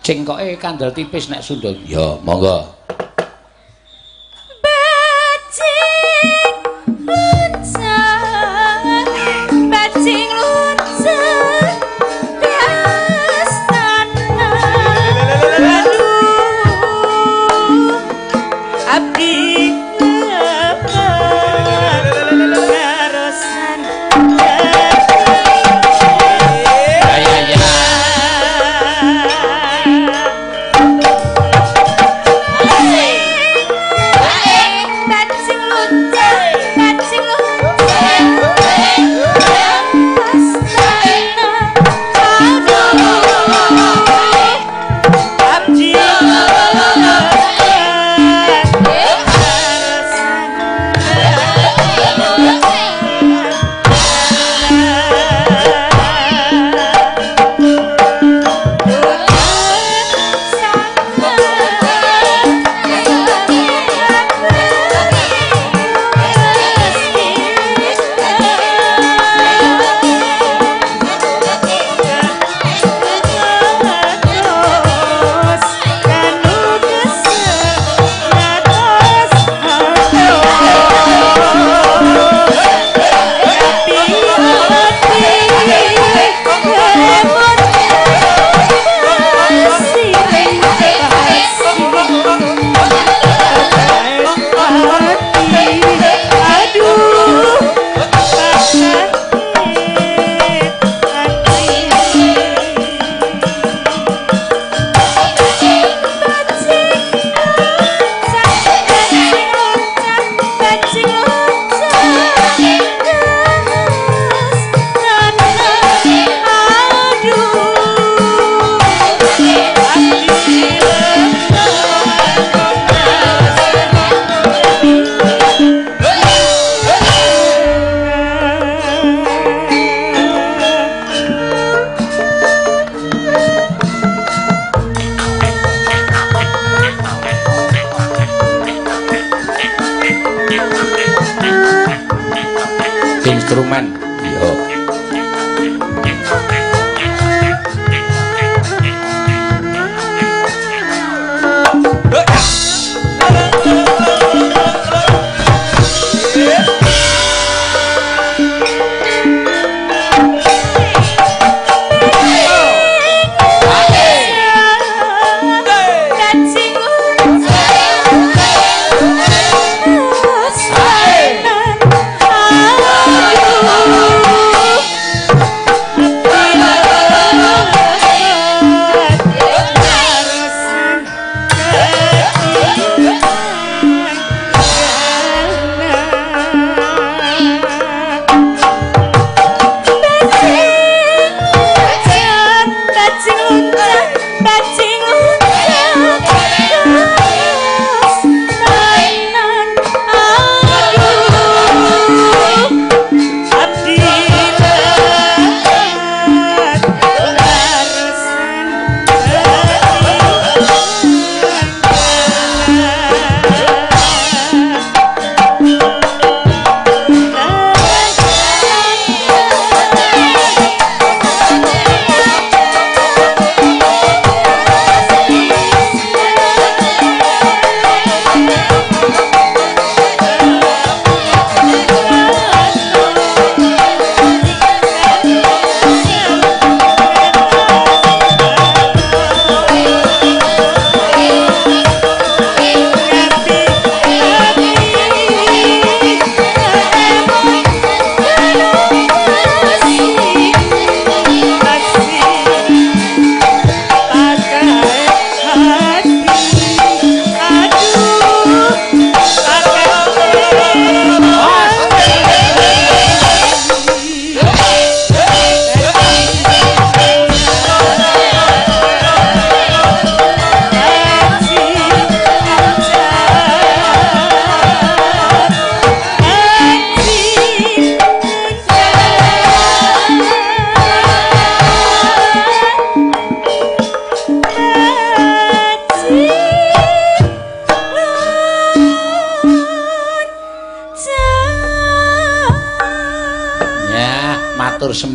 Cengkoke kandel tipis nek Sunda. Ya, monggo. Bajing loncat, bajing loncat di astana. Aduh, abdi ngepat ngarosan. Ya ya ya.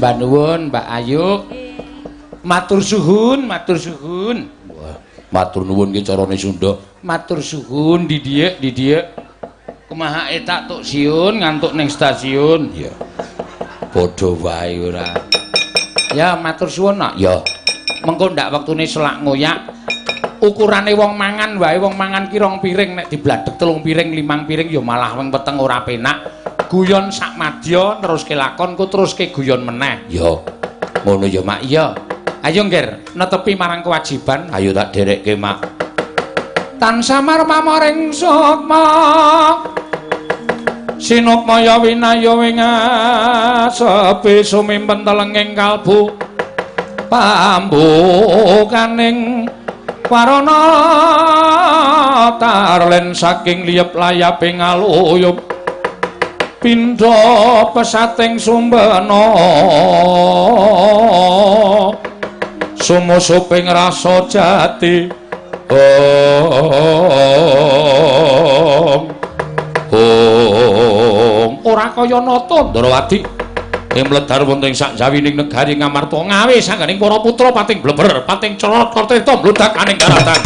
Sembah nuwun Mbak Ayu. Matur suhun, matur suhun. Wah, matur nuwun ki carane Sunda. Matur suhun didhiek didhiek. Kumaha etak tuk siun ngantuk ning stasiun. Iya. Padha wae ora. Ya matur suwun nak. Ya. Mengko ndak wektune selak ngoyak. Ukurane wong mangan wae, wong mangan ki 2 piring nek dibladhek 3 piring 5 piring ya malah wong weteng ora penak. Guyon sak madya teruske lakon ku teruske guyon meneh. Ya. Ngono ya, Mak. Iya. Ayo Ngger, netepi marang kewajiban. Ayo tak derekke, Mak. Tansah marmamoring sukma. Sinukmaya winaya wingasepi sumimpen telenging kalbu pambukaning warana tarlen saking liyep layaping aluyup pindha pesating sumbena sumusuping rasa jati. Om Om ora kaya nata Ndrawati ing mledhar wonten ing sakjawining negari Ngamarta ngawe sangganing para putra pating bleber pating corot kerta mludak aning daratan.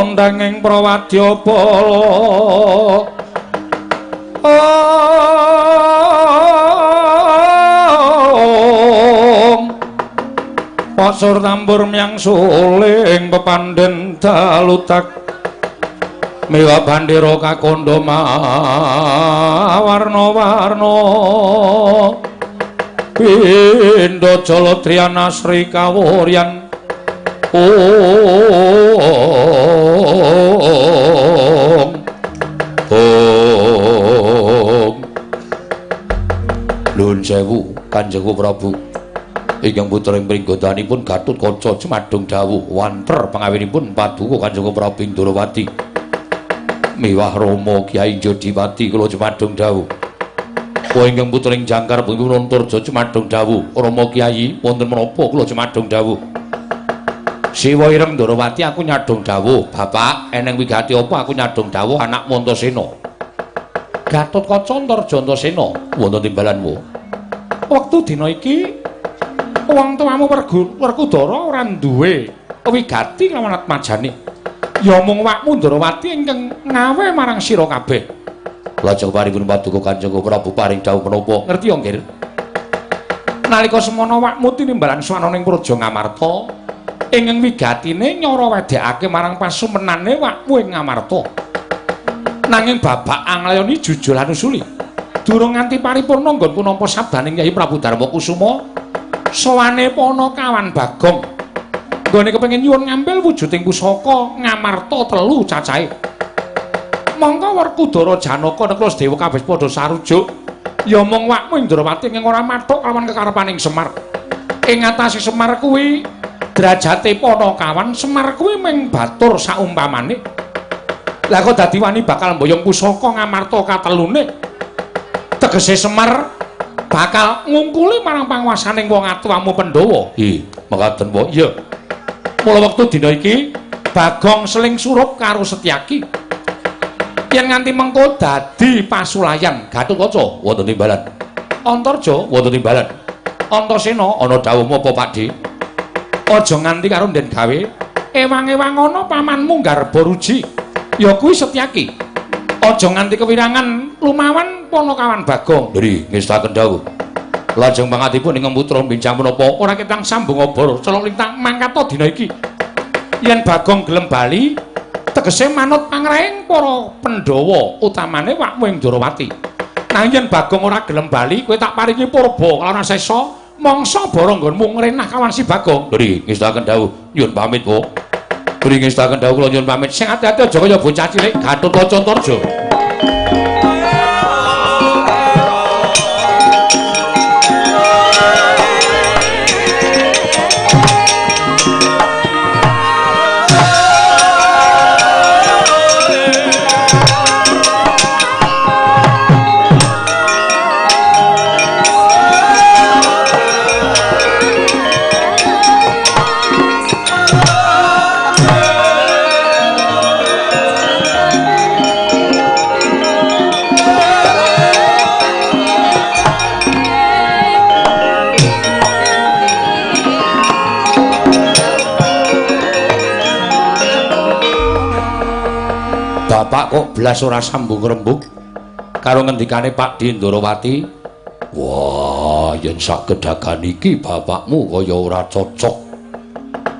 Undanging prawadya bala om pasur tambur myang suling pepandhen dalutak miwa bandera kakandha mawarna-warna pindha jalatriana sri kawuryan. Om Om Nuwun sewu Kanjeng Prabu ingkang putra ing pringgodanipun Gatotkaca jumadung dawuh wanter pangawinipun paduka Kanjeng Prabu Ndrawati miwah Rama Kyai Jodipati kula jumadung dawuh. Wa ingkang putra ing Jangkar pun Antarja jumadung dawuh Rama Kyai wonten menapa kula jumadung dawuh. Siwa ireng Ndrawati aku nyadong dawuh bapak eneng wigati apa aku nyadong dawuh anakmu Antasena. Gatotkaca Antarja Antasena wonten timbalanmu. Wektu dina iki wong tuamu Werkudara ora duwe wigati lawan atmajane. Ya mung wakmu Ndrawati ingkang ngawe marang sira kabeh. Lajeng paripun paduka Kanjeng Prabu paring dawuh menapa? Ngerti ya, Nggir? Nalika semono wakmu tinimbalan swana ning Praja Ngamarta ingkang wigatine nyara wedhekake marang pasumenane wakmu ing Ngamarta. Nanging babak anglayoni jujur lan usuli. Durung nganti paripurna nggonku nampa sabdaning Kyai Prabu Darma Kusuma, sowane Panakawan Bagong. Nggone kepengin nyuwun ngambil wujuding pusaka Ngamarta 3 cacahe. Mongko Werkudara Janaka Nekla Sedewa kabeh padha sarujuk Ya mung wakmu Indrawati ing ora mathuk lawan kekarepaning Semar. Ing atase Semar kuwi derajate Panakawan, Semar kuwi mung batur saumpamane. Lah kok dadi wani bakal mboyong pusaka Ngamarta katelune. Tegese Semar bakal ngungkuli marang panguwasaning wong atuwamu Pandhawa. Ih, mekaten wae. Iya. Mula wektu dina iki Bagong seling surup karo Setyaki. Yen nganti mengko dadi pasulayan Gatotkaca wonten timbalan. Antarja wonten timbalan. Antasena ana dawuhmu apa, Pakdhe? Aja nganti karo Nden gawe ewang-ewang ana pamanmu Garba Ruji. Ya kuwi Setyaki. Aja nganti kewirangan lumawan Panakawan Bagong. Nggih, ngestaken dawuh. Lajeng pangatipun ingkang putra bincang menapa ora ketang sambung obor celok lintang mangkata dina iki. Yen Bagong gelem bali tegese manut pangraing para Pandhawa utamane wakmu ing Ndrawati. Nanging yen Bagong ora gelem bali kowe tak paringi purba kalawan sesa mangsa bara nggonmu ngrenah kawan si Bagong. Nggih, ngestaken dawuh. Nyuwun pamit, Pak. Nggih, ngestaken dawuh kula nyuwun pamit. Sing ati-ati aja kaya bocah cilik Gatotkaca Antarja. Bapak kok blas ora sambung rembug karo ngendikane Pakdhe Ndrawati. Wah, yen sak gedagan iki bapakmu kaya ora cocok,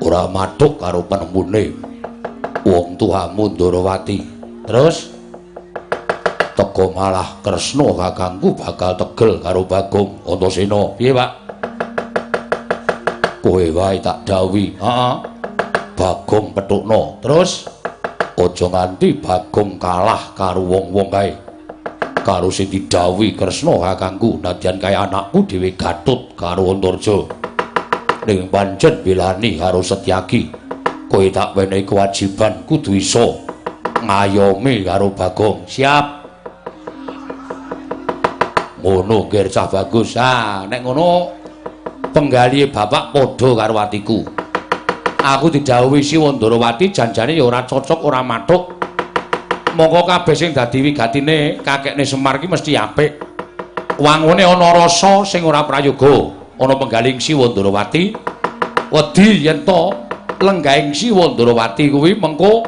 ora mathuk karo penemune wong tuamu Ndrawati. Terus teko malah Kresna kakangku bakal tegel karo Bagong Antasena. Piye, Pak? Kowe wae tak dawuhi. Heeh. Bagong petukno. Terus aja nganti Bagong kalah karo wong-wong kae. Karo sing didhawuhi Kresna kakangku, nadyan kae anakku dhewe Gatut karo Antarja. Ning pancen belani karo Setyaki. Kowe tak wenehi kewajiban kudu iso ngayomi karo Bagong. Siap. Ngono ngger cah bagus. Ah, nek ngono penggalihe bapak padha karo atiku. Aku didhawuhi Siwa Ndrawati janjane ya ora cocok ora mathuk. Mongko kabeh sing dadi wigatine kakekne Semar ki mesti apik. Wangune ana rasa sing ora prayoga. Ana penggaling Siwa Ndrawati wedi yen to lenggahing Siwa Ndrawati kuwi mengko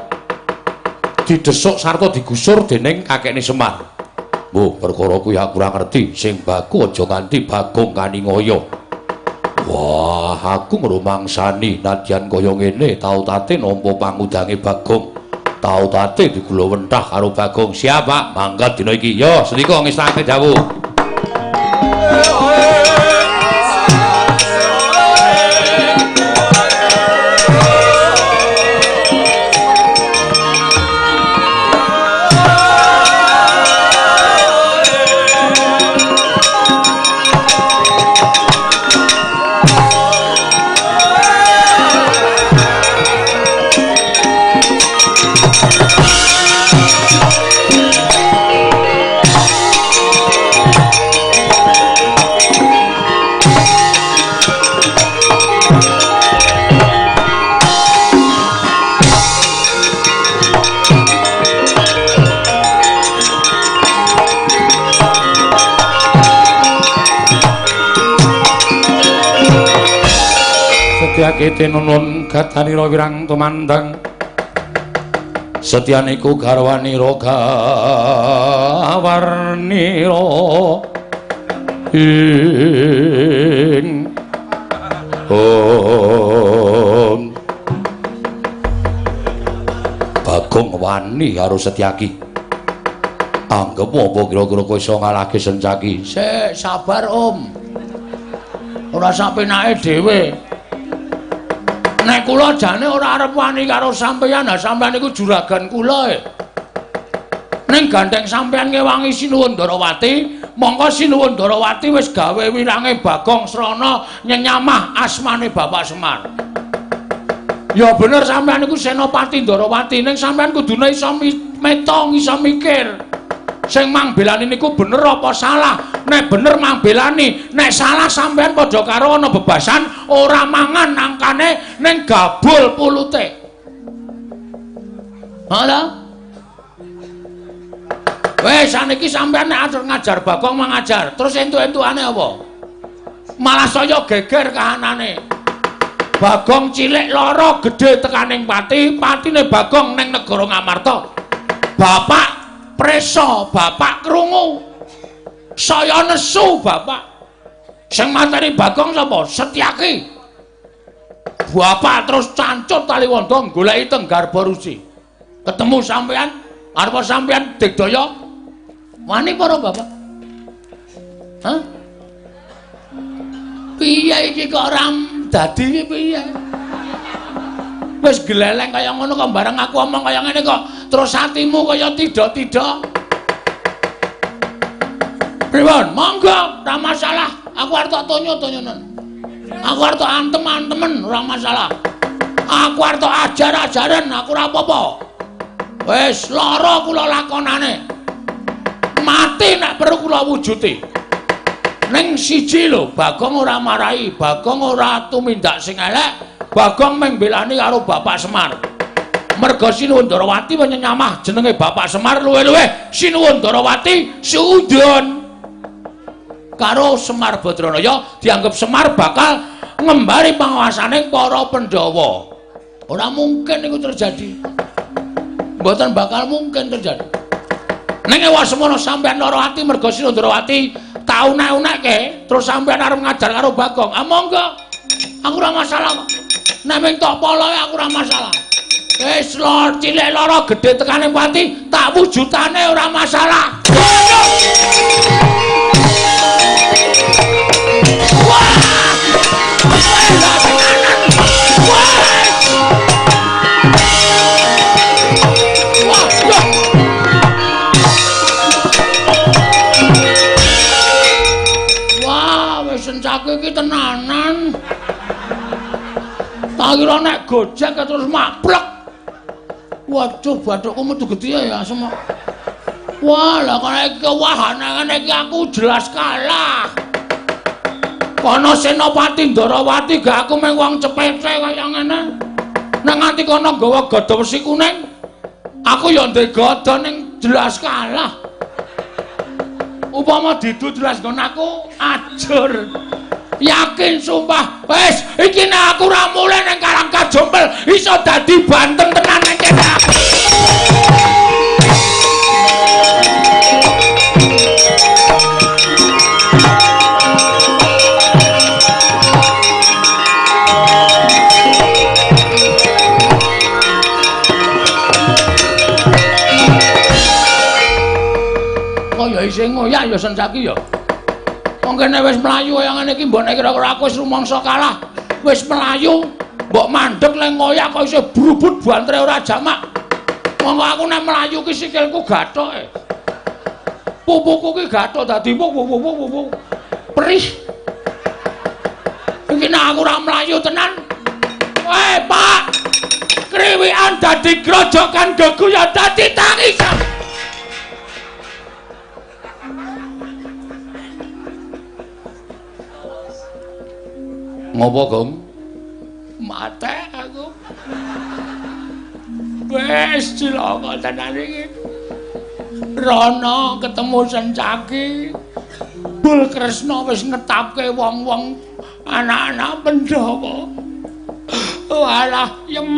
didesuk sarta digusur dening kakekne Semar. Mbuh, perkara kuwi aku ora ngerti. Sing baku aja nganti Bagong kaningaya. Wah, aku ngrumangsani nadyan kaya ngene tau tate nampa pangudange Bagong. Tau tate digula wentah karo Bagong. Siap, Pak. Mangkat dina iki. Yo, sendika ngestake dawuh. Setyaki tinunun gadanira wirang tumandang. Setyaniku garwanira gawarnira ing om. Bagong wani karo Setyaki. Anggep apa kira-kira kowe iso ngalahke Sencaki? Sik, sabar, Om. Ora sak penake dhewe. Nek kula jane ora arep wani karo sampeyan, ha sampeyan iku juragan kula e. Ning gandeng sampeyan ngewangi Sinuwun Ndrawati, Mongko Sinuwun Ndarawati wis gawe wirange Bagong srana nyenyamah asmane Bapak Semar. Ya bener sampean iku Senopati Ndarawati, ning sampean kudune iso metong, iso mikir. Sing mangbelani niku bener apa salah? Nek bener mangbelani, nek salah sampean padha karo ana bebasan ora mangan angkane ning gabul pulute. Halo? Wes saniki sampean nek arep ngajar Bagong mangajar, terus entuk-entukane apa? Malah saya geger kahanane. Bagong cilik lara gedhe tekaning pati, patine Bagong ning negara Ngamarta. Bapak presa, bapak krungu. Saya nesu bapak. Sing mateni Bagong sapa? Setyaki. Bapak terus cancut Taliwondo goleki teng Garba Ruci. Ketemu sampean, arep sampean digdaya. Wani para bapak? Hah? Piye iki kok ora dadi iki piye? Wis gleleng kaya ngono kok bareng aku omong kaya ngene kok terus atimu kaya tidak-tidak. Pripun? Monggo, ora masalah. Aku arep tok tonyo-tonyonen. Aku arep tok antem-antemen, ora masalah. Aku arep tok ajar-ajaren, aku ora apa-apa. Wis lara kula lakonane. Mati nek perlu kula wujuti. Ning siji lho, Bagong ora marahi, Bagong ora tumindak sing elek, Bagong mung mbelani karo Bapak Semar. Merga Sinuwun Ndarawati menyamah jenenge Bapak Semar luwih-luwih Sinuwun Ndarawati suudon karo Semar Badranaya dianggep Semar bakal ngembari panguasane para Pandhawa. Ora mungkin iku terjadi. Mboten bakal mungkin terjadi. Ning ewa semono sampean lara ati merga Sinuwun Ndarawati tak unek-unekke terus sampean arep ngajar karo Bagong. Ah monggo. Aku ora masalah kok. Nek mung tok poloe aku ora masalah. Wis lor cilik lara gedhe tekane pati tak wujudane ora masalah. Wah! Wah, wis sencake iki tenanan. Tak kira nek gojek terus maplek. Waduh, bathukku metu getih ya asem. Wah, lah kok iki wahana ngene iki aku jelas kalah. Kono Senopati Ndarawati gak aku mung wong cepete kaya ngene. Nek nganti kono nggawa gada wesi kuning, aku ya ndek gada ning jelas kalah. Upama didu jelas nggon aku ajur. Yakin sumpah, wis iki nek aku ora mulih ning Karang Kajompel iso dadi banteng tenan ning kene. Kok ya isih ngoyak ya Sencaki ya. Wong kene wis mlayu kaya ngene iki mbok nek kira-kira aku wis rumangsa kalah, wis mlayu, mbok mandeg le ngoyak kok isih brubut bantre ora jamak. Monggo aku nek mlayu ki sikilku gathoke. Pupuku ki gathok dadi wuh. Perih. Iki nek aku ora mlayu tenan. Weh, Pak. Kriwikan dadi grojokan geguyon dadi tangisan. Ngopo, Gong? Mate aku. Wes cilaka tenan iki. Rono ketemu Sencaki. Bul Kresna wis ngetapke wong-wong anak-anak Pandhawa. Walah, yem.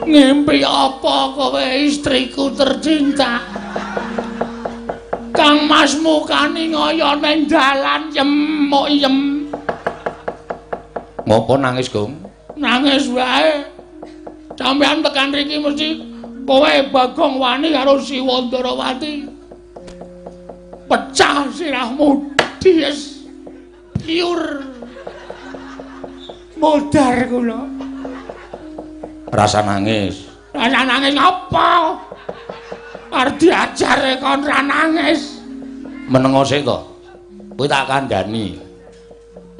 Ngimpi apa kowe istriku tercinta? Kang Mas mukane ngoyo ning dalan yemuk yem. Ngopo nangis, Gong? Nangis wae. Sampeyan tekan riki mesti kowe Bagong wani karo Siwa Ndarawati. Pecah sirahmu dies. Piur. Modar kula. Rasa nangis. Rasa nangis apa? Arep diajare kon ra nangis. Menengo sik to. Kowe tak kandhani.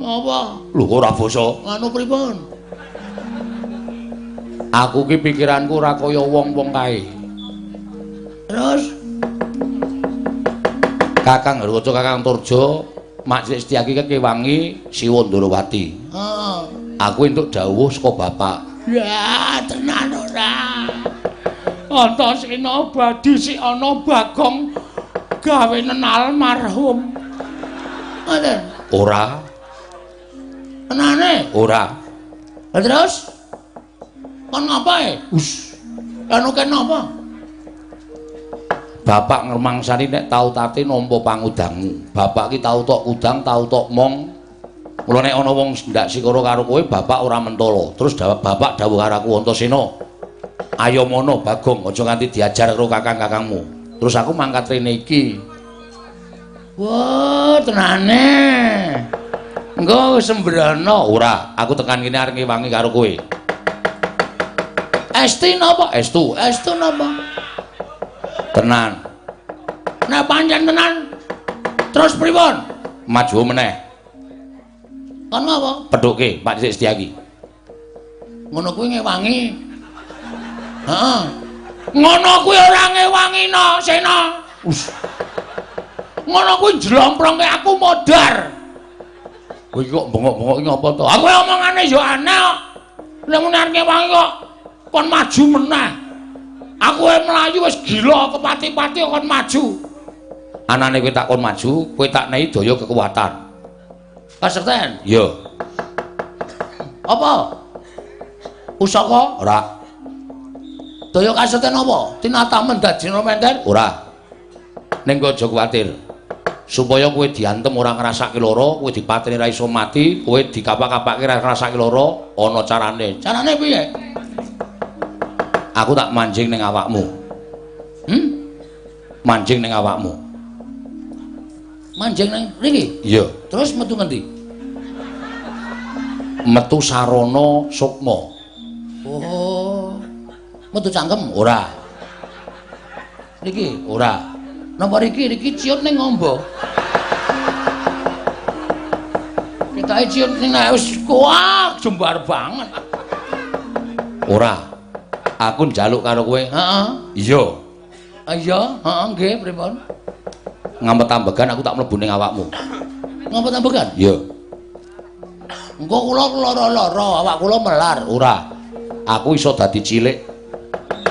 Apa? Lho kok ora basa? Anu pripun? Aku ki pikiranku ora kaya wong-wong kae. Terus Kakang Garwaca, Kakang Turjo, Mak Cilik Setyaki kewangi Siwa Ndorowati. Heeh. Aku entuk dawuh saka bapak. Ya, tenan ora. Antasena badhe sik ana Bagong gawe almarhum. Ngoten. Ora. Tenane? Ora. Lah terus kon ngapae? Us, Anu ken apa? Bapak ngremangsani nek tau tate nampa pangudangmu. Bapak ki tau tok udang, tau tok mong. Mula nek ana wong ndak sikara karo kowe, bapak ora mentala. Terus bapak dawuh karo aku, Antasena, ayo mono Bagong, aja nganti diajar karo kakang-kakangmu. Terus aku mangkat rene iki. Wah, tenane. Engko sembrono. Ora, aku tekan kene arep ngewangi karo kowe. Esti napa? Estu. Estu napa? Tenan. Nek pancen tenan terus pripun? Maju meneh. Kon ngapa? Pedhuke Pak Cilik Setyaki. Ngono kuwi ngewangi. Heeh. Ngono kuwi ora ngewangi no, Sena. Us. Ngono kuwi jlomprongke aku modar. Kowe iki kok bengok-bengok iki ngapa to? Aku omongane ya aneh kok. Nek muni arep ngewangi kok kon maju meneh. Aku mlayu wis gila kepati-pati kon maju. Anane kowe tak kon maju, kowe tak nehi daya kekuatan. Kasekten? Iya. Apa? Pusaka? Ora. Daya kasekten apa? Tinatamen dadi menter? Ora. Ning kowe aja kuwatir. Supaya kowe diantem ora ngrasake lara, kowe dipateni ra iso mati, kowe dikapak-kapake ra ngrasake lara, ana carane. Carane piye? Aku tak manjing ning awakmu. Hmm? Manjing ning awakmu. Manjing ning mriki? Iya. Terus metu ngendi? Metu sarana sukma. Oh. Metu cangkem? Ora. Niki? Ora. Napa riki? Riki ciut ning ngombo. Ketoke ciut ning nek wis kuak jembar banget. Ora. Aku njaluk karo kowe. Heeh. Iya. Iya, heeh nggih pripun? Ngampet ambegan aku tak mlebu ning awakmu. Ngampet ambegan? Iya. Engko kula lara-lara, awak kula melar. Ora. Aku iso dadi cilik.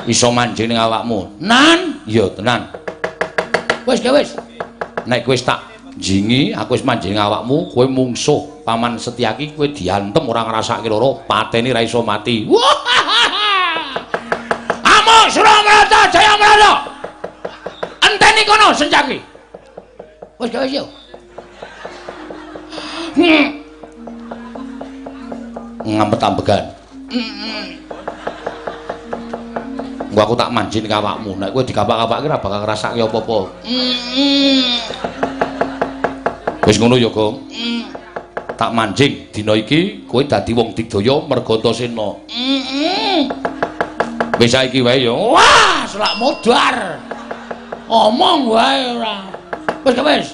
Iso manjing ning awakmu. Nan? Iya, tenan. Wis, wis. Nek kowe wis tak jingi, aku wis manjing awakmu, kowe mungsuh Paman Setyaki, kowe diantem ora ngrasake lara, pateni ra iso mati. Wah! Amuk Suramrata Jayamrata. Enteni kono Setyaki. Wis wis yo. Ngampet ambegan. Engko aku tak manjing ning awakmu. Nek kowe dikapak-kapake ora bakal ngrasake apa-apa. Wis ngono ya, Gong. Tak manjing dina iki kowe dadi wong digdaya merga Antasena. Wis saiki wae ya. Wah, selak modar. Omong wae ora. Wis wis.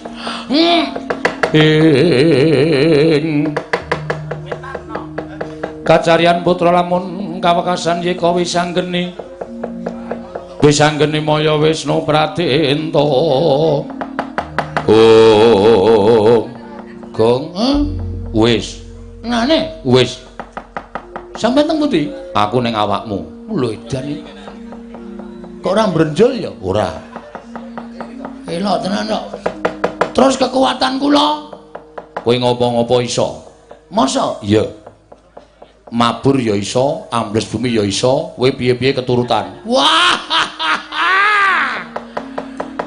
Ing kacarian putra lamun kawekasan yeka wisanggeni. Wisanggeni maya Wisnu Pradenta. Oh. Gong, wis. Nane? Wis. Sampeyan teng pundi? Aku ning awakmu. Lho edan iki. Kok ora mbrenjul ya? Ora. Elok tenan kok. Terus kekuatan kula? Kowe ngopo-ngopo iso? Masa? Iya. Mabur ya iso, ambles bumi ya iso, kowe piye-piye keturutan. Wah.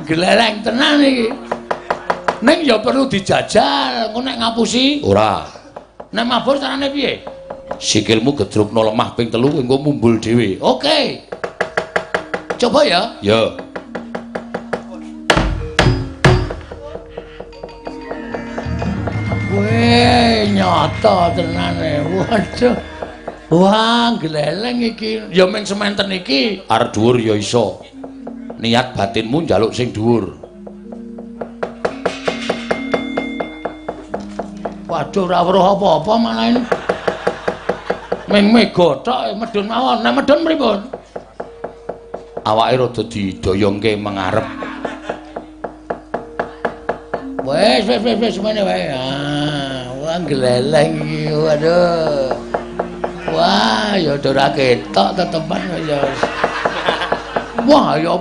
Gleleng tenan iki. Ning ya perlu dijajal, engko nek ngapusi? Ora. Nek mabur carane piye? Sikilmu gedrukno lemah ping 3 engko mumbul dhewe. Oke. Coba ya. Ya. Weh, nyata tenane. Waduh. Wah, gleleng iki. Ya ming sementen iki. Arep dhuwur ya iso. Niat batinmu njaluk sing dhuwur. Waduh, ora weruh apa-apa malah ini. Ming mega tok medhun mawon. Nek medhun pripun? Awake rada didoyongke mengarep. Wes wes wes wes semene wae. Ah, wah gleleng iki. Waduh. Wah, ya ora ketok tetepan ya. Wah, ya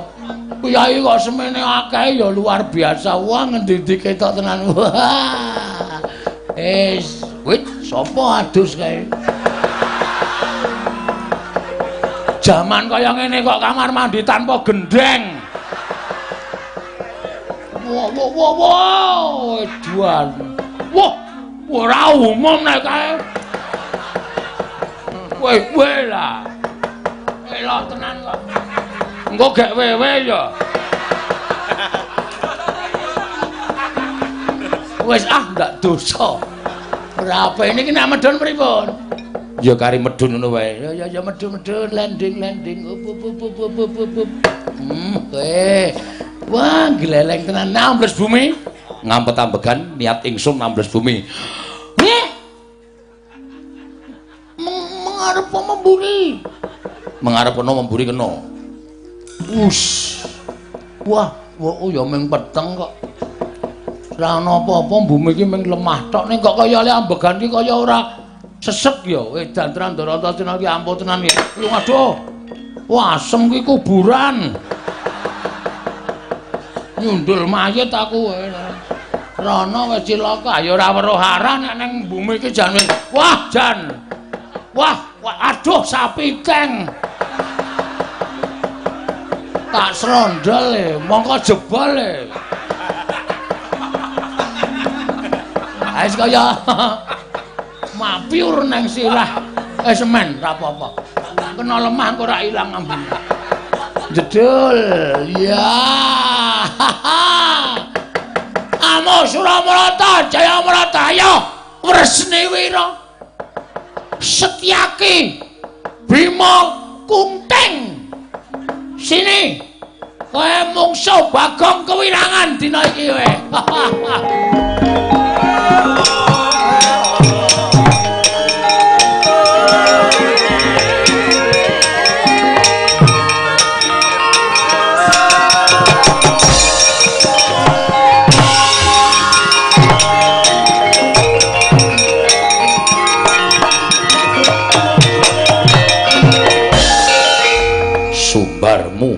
priyayi kok semene akeh ya luar biasa. Wah, ngendi-endi ketok tenan. Wah. Wis, wit sapa adus kae? Jaman kaya ngene kok kamar mandi tanpa gendeng. Wah, wah, wah, wah, edan. Wah, ora umum nek kae. Weh, weh lah. Elok tenan kok. Engko gek wewe ya. Wis ah, ndak dosa. Ora apa ini nek medhun pripun? Ya kari medhun ngono wae. Ya ya ya medhun-medhun landing landing up up up up up up up. Kowe. Wah, gleleng tenan nambles bumi. Ngampet ambegan niat ingsun nambles bumi. Nggih. Mengarep memburi. Mengarep kena memburi kena. Us. Wah, wah ya ming peteng kok. Ora ana apa-apa bumi iki ming lemah tok ning kok kaya le ambegan iki kaya ora sesek ya. Edan tenan Ndorata tenan iki ampuh tenan iki. Aduh. Wah, asem ki kuburan. Nyundul mayit aku. Rono wis cilaka ya ora weruh arah nek ning bumi iki jan wis. Wah, jan. Wah, wah, aduh sapi teng. Tak srondol e, mongko jebol e. Wis kaya mapiur nang sirah. Semen ra apa-apa. Kena lemah engko ora ilang ambune. Jedul. Ya. Amo Suramarata Jayamarata ayo Wresni Wira. Setyaki Bima Kunting. Sini. Kowe mungsuh Bagong kewirangan dina iki kowe. Sumbarmu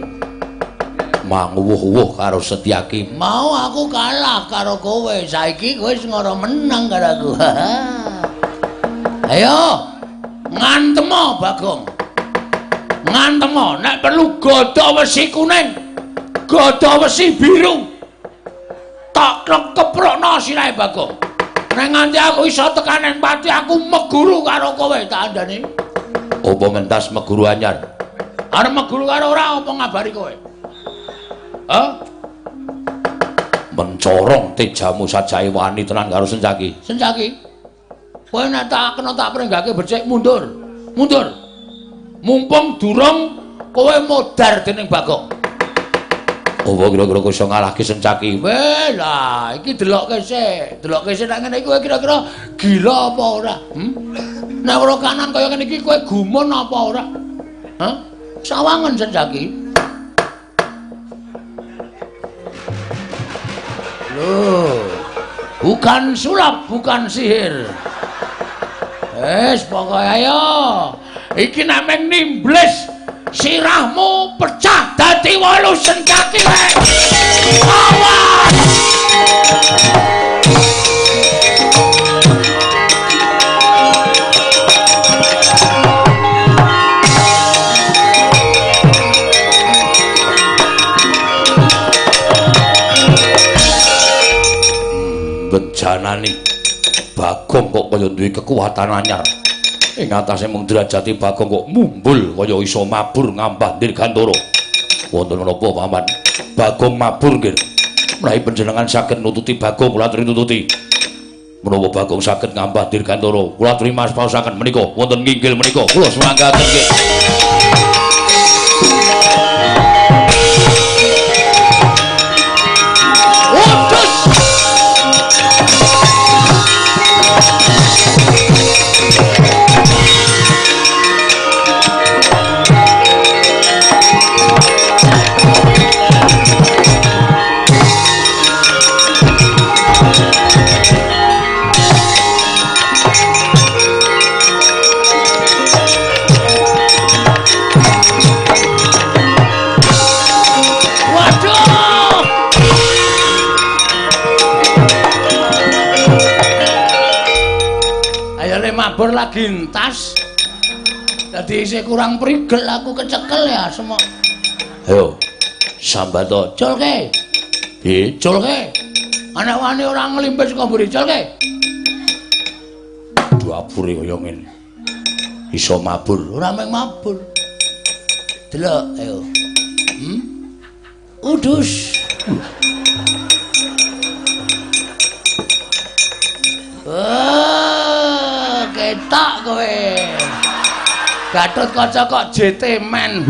manguwuh-wuh karo Setyaki. Mau aku kalah karo kowe, saiki kowe wis ngoro menang karo aku. Ayo ngantemo Bagong. Ngantemo nek perlu gada wesi kuning, gada wesi biru. Tak keprokno sirahe Bagong. Nek nganti aku iso tekan ning pati aku meguru karo kowe tak andani. Apa mentas meguru anyar? Arep meguru karo ora apa ngabari kowe? Hah? Mencorong tejamu sajae wani tenan karo Sencaki. Sencaki. Kowe nek tak kena tak prenggake becik mundur. Mundur. Mumpung durung kowe modar dening Bagong. Apa kira-kira kowe iso ngalahke Sencaki? Weh lah, iki delokke sik. Delokke sik nek ngene iki kowe kira-kira gila apa ora? Nek ora kanan kaya ngene iki kowe gumun apa ora? Hah? Sawangen Sencaki. Loh, bukan sulap, bukan sihir. Wes pokoke ayo. Iki nek meng nimbles sirahmu pecah dadi 8 Sencaki wae. Awas. Bejanani Bagong kok kaya duwe kekuatan anyar. Ing atase mung derajate Bagong kok mumbul kaya iso mabur ngambah Dirgantara. Wonten menapa Paman? Bagong mabur nggih. Menawi panjenengan saged nututi Bagong kula aturi nututi. Menawa Bagong saged ngambah Dirgantara, kula aturi maspaosaken menika wonten nginggil menika. Kula sumanggaken nggih. Jebule mabur lagi entas. Dadi isih kurang prigel aku kecekel ya semok. Ayo sambato culke. Piye culke? Anak wani ora nglimpis saka mburi culke. Dapure kaya ngene. Iso mabur, ora mung mabur. Delok ayo. Udus. Oh, ketok kowe. Gatotkaca kok JT men.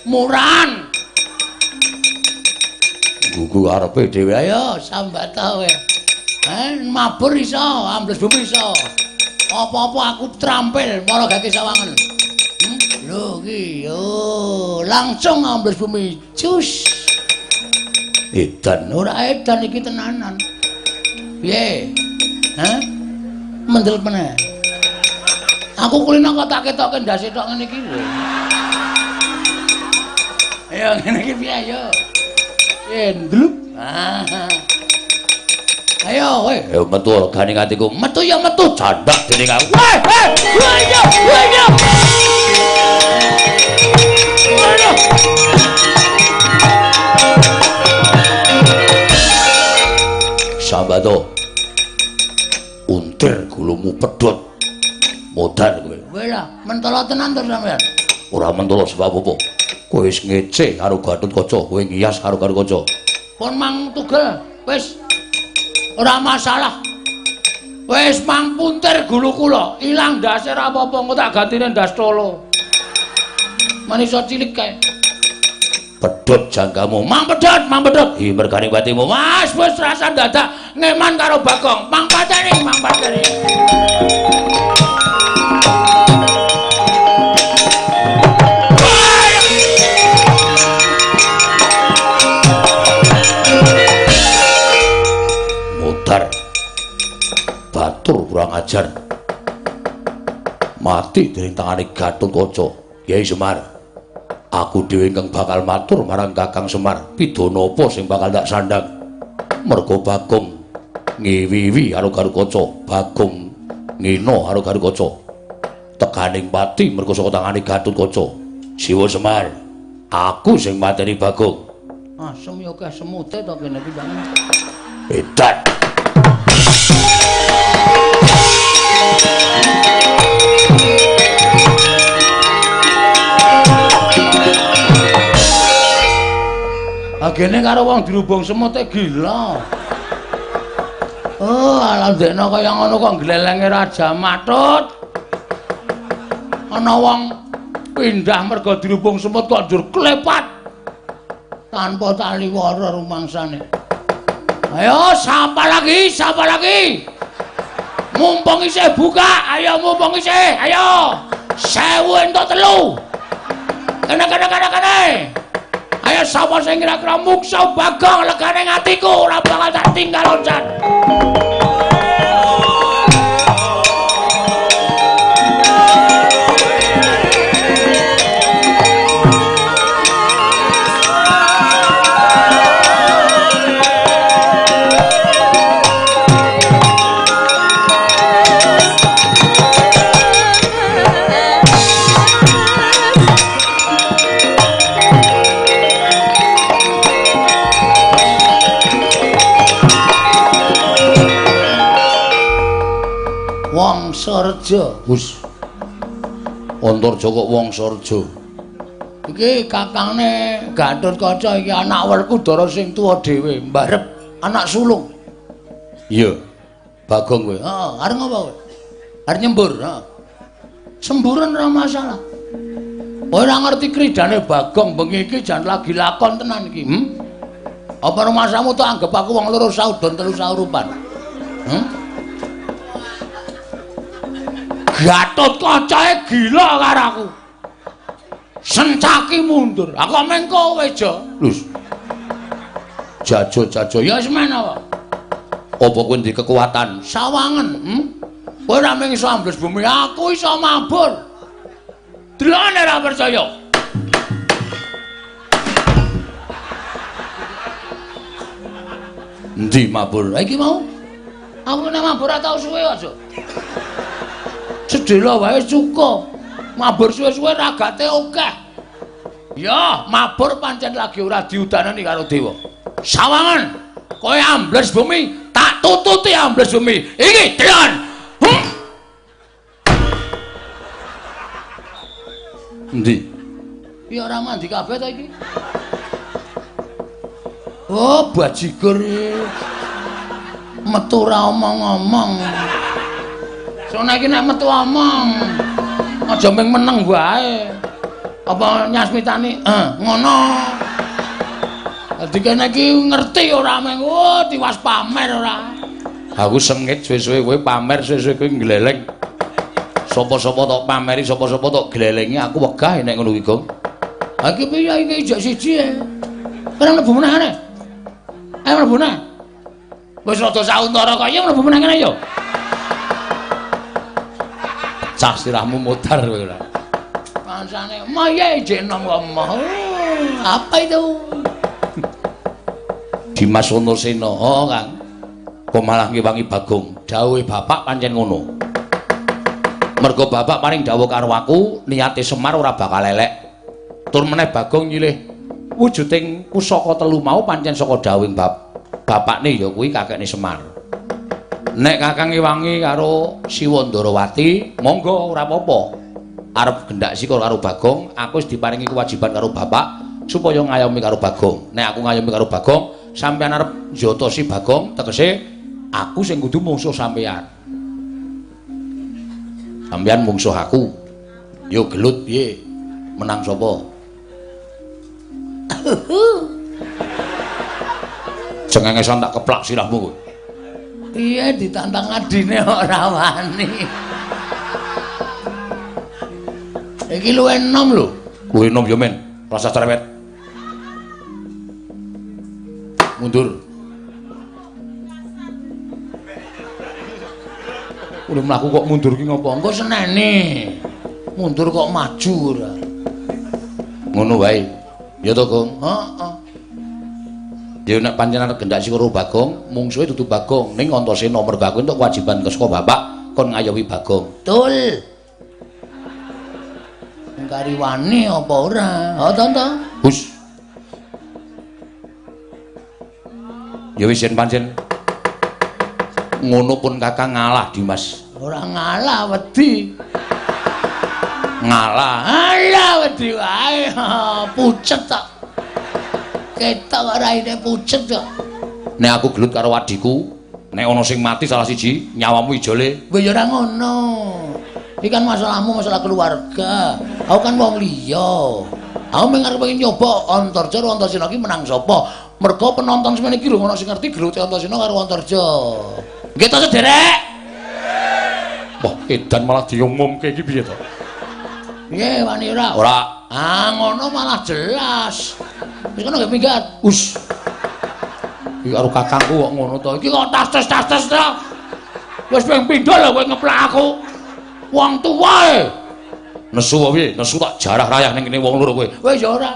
Murahan. Gugu arepe dhewe. Ayo sambat ta kowe. Mabur iso, ambles bumi iso. Apa-apa aku terampil mara gake sawangan. Lho iki yo langsung ambles bumi. Cus. Edan ora edan iki tenanan. Piye? Hah? Mendel meneh. Aku kulino kok tak ketoke ndase tok ngene iki lho. Ayo ngene iki piye ayo. Piye ndlup. Ah. Ayo kowe. Ayo metu regane atiku. Metu ya metu candak dening aku. Weh, weh. Ayo, ayo. Ayo. Sambato. Untir gulumu pedhot. Modar kowe. Kowe lah mentolo tenan to sampean. Ora mentolo sebab apa? Kowe wis ngece karo Gatotkaca, kowe ngiyas karo Gatotkaca. Pun mang tugel, wis ora masalah. Wis mang puntir gulu kula, ilang ndase ora apa-apa, engko tak gantine ndas tolo. Manisa cilik kae. Pedhot janggamu, mang pedhot, mang pedhot. Hi mergane patimu. Mas wis rasa dadak ngeman karo Bagong. Mang pateni, mang pateni. Modar. Batur kurang ajar. Mati dening tangane Gatotkaca. Kyai Semar. Aku dhewe ingkang bakal matur marang Kakang Semar, pidana apa sing bakal tak sandhang? Merga Bagong ngiwiwi karo Gatotkaca, Bagong ngina karo Gatotkaca. Tekaning pati merga saka tangane Gatotkaca. Siwa Semar, aku sing mateni Bagong. Asem ya akeh semute to kene iki, Bang. Edan. Agene karo wong dirubung semute gila. Oh, ala ndekno kaya ngono kok glelenge Raja Matut. Ana wong pindah merga dirubung semut kok njur klepat. Tanpa tali wara rumangsane. Ayo, sapa lagi? Sapa lagi? Mumpung isih buka, ayo mumpung isih, ayo. 1000 entuk 3. Kene kene kene kene. Ayo sapa sing kira-kira muksa Bagong legane atiku ora bakal tak tinggal loncat. Wangsareja. Wis. Antarja kok Wangsareja. Iki kakangne Gatotkaca iki anak Werkudara sing tuwa dhewe, mbarep anak sulung. Iya. Bagong kowe. Heeh, arep ngopo kowe? Arep nyembur, heeh. Semburan ora masalah. Ora ngerti kridane Bagong bengi iki jan lagi lakon tenan iki, Apa rumasamu tok anggep aku wong loro saudon telu saurupan? Gatotkacae gila karo aku. Sencaki mundur. Aku meng kowe, Jo. Lus. Jajo-jajo ya wis men apa? Apa kowe ndek kekuatan? Sawangen, Kowe ora mung iso ambles bumi, aku iso mabur. Delokne ora percaya. Endi mabur? Iki mau. Aku nek mabur ora tau suwe aja. Sedhela wae cukup. Mabur suwe-suwe ragate akeh. Ya, mabur pancen lagi ora diudanani karo dewa. Sawangan kowe ambles bumi, tak tututi ambles bumi. Iki delan. Endi? Ya ora mandi kabeh ta iki. Oh, bajigur iki. Metu ora omong-omong. Sono iki nek metu omong. Aja mung meneng wae. Apa nyasmitani? Ngono. Dadi kene iki ngerti ora mung oh tiwas pamer ora. Aku sengit suwe-suwe kowe pamer, suwe-suwe kowe ngleleng. Sapa-sapa tok pameri, sapa-sapa tok glelengi, aku wegah nek ngono kuwi, Gong. Ha iki piye iki ijek siji e. Ora mlebu meneh kene. Ayo mlebu meneh. Wis rada sauntara kaya mlebu meneh kene yo. Cah sirahmu modar kowe ora. Pancane maye ijek enom kok emoh. Apa itu? Dimas Antasena, oh Kang. Kok malah ngewangi Bagong. Dawuhe bapak pancen ngono. Mergo bapak paring dawuh karo aku, niate Semar ora bakal elek. Tur meneh Bagong nyilih wujuding pusaka telu mau pancen saka dawuhing bapakne ya kuwi kakekne Semar. Nek Kakang ngewangi karo Siwa Ndarawati, monggo ora apa-apa. Arep gendak sikor karo Bagong, aku wis diparingi kewajiban karo bapak supaya ngayomi karo Bagong. Nek aku ngayomi karo Bagong, sampeyan arep njotosi Bagong, tegese aku sing kudu mungsuh sampeyan. Sampeyan mungsuh aku. Yo gelut piye? Menang sapa? Cengengesan tak keplak sirahmu kowe. Piye ditantang adine ora wani. Iki luwih enom lho. Luwih enom yo men, rasa cerewet. Mundur. Udah mlaku kok mundur ki ngopo? Engko senene. Mundur kok maju ora. Ngono wae. Ya to, Gong? Heeh. Ya nek pancen arep gendak sikoro Bagong, mungsuhe dudu Bagong, ning Antasena mergo aku entuk kewajiban saka bapak kon ngayomi Bagong. Betul. Kari wani apa ora? Ha to to. Hus. Ya wis yen pancen ngono pun Kakang ngalah Dimas. Ora ngalah wedi. Ngalah. Alah wedi wae. Pucet tok. Ketok raine pucet kok. Nek aku gelut karo adhiku, nek ana sing mati salah siji, nyawamu ijole. Wis ya ora ngono. Iki kan masalahmu masalah keluarga. Aku kan wong liya. Aku mung arep pengen nyoba Antarja karo Antasena iki menang sapa. Mergo penonton semene iki lho ana sing ngerti gelute Antasena karo Antarja. Nggih to sederek? Wah, edan malah diumumke iki piye to? Piye wani ora? Ora. Ah, ngono malah jelas. Wis kono nggih minggat. Us. Iki karo kakangku kok ngono to. Iki kok tas-tas to. Wis ping pindho lho kowe ngeplak aku. Wong tuwa e. Nesu apa piye? Nesu tak jarah rayah ning kene wong loro kowe. Wis ya ora.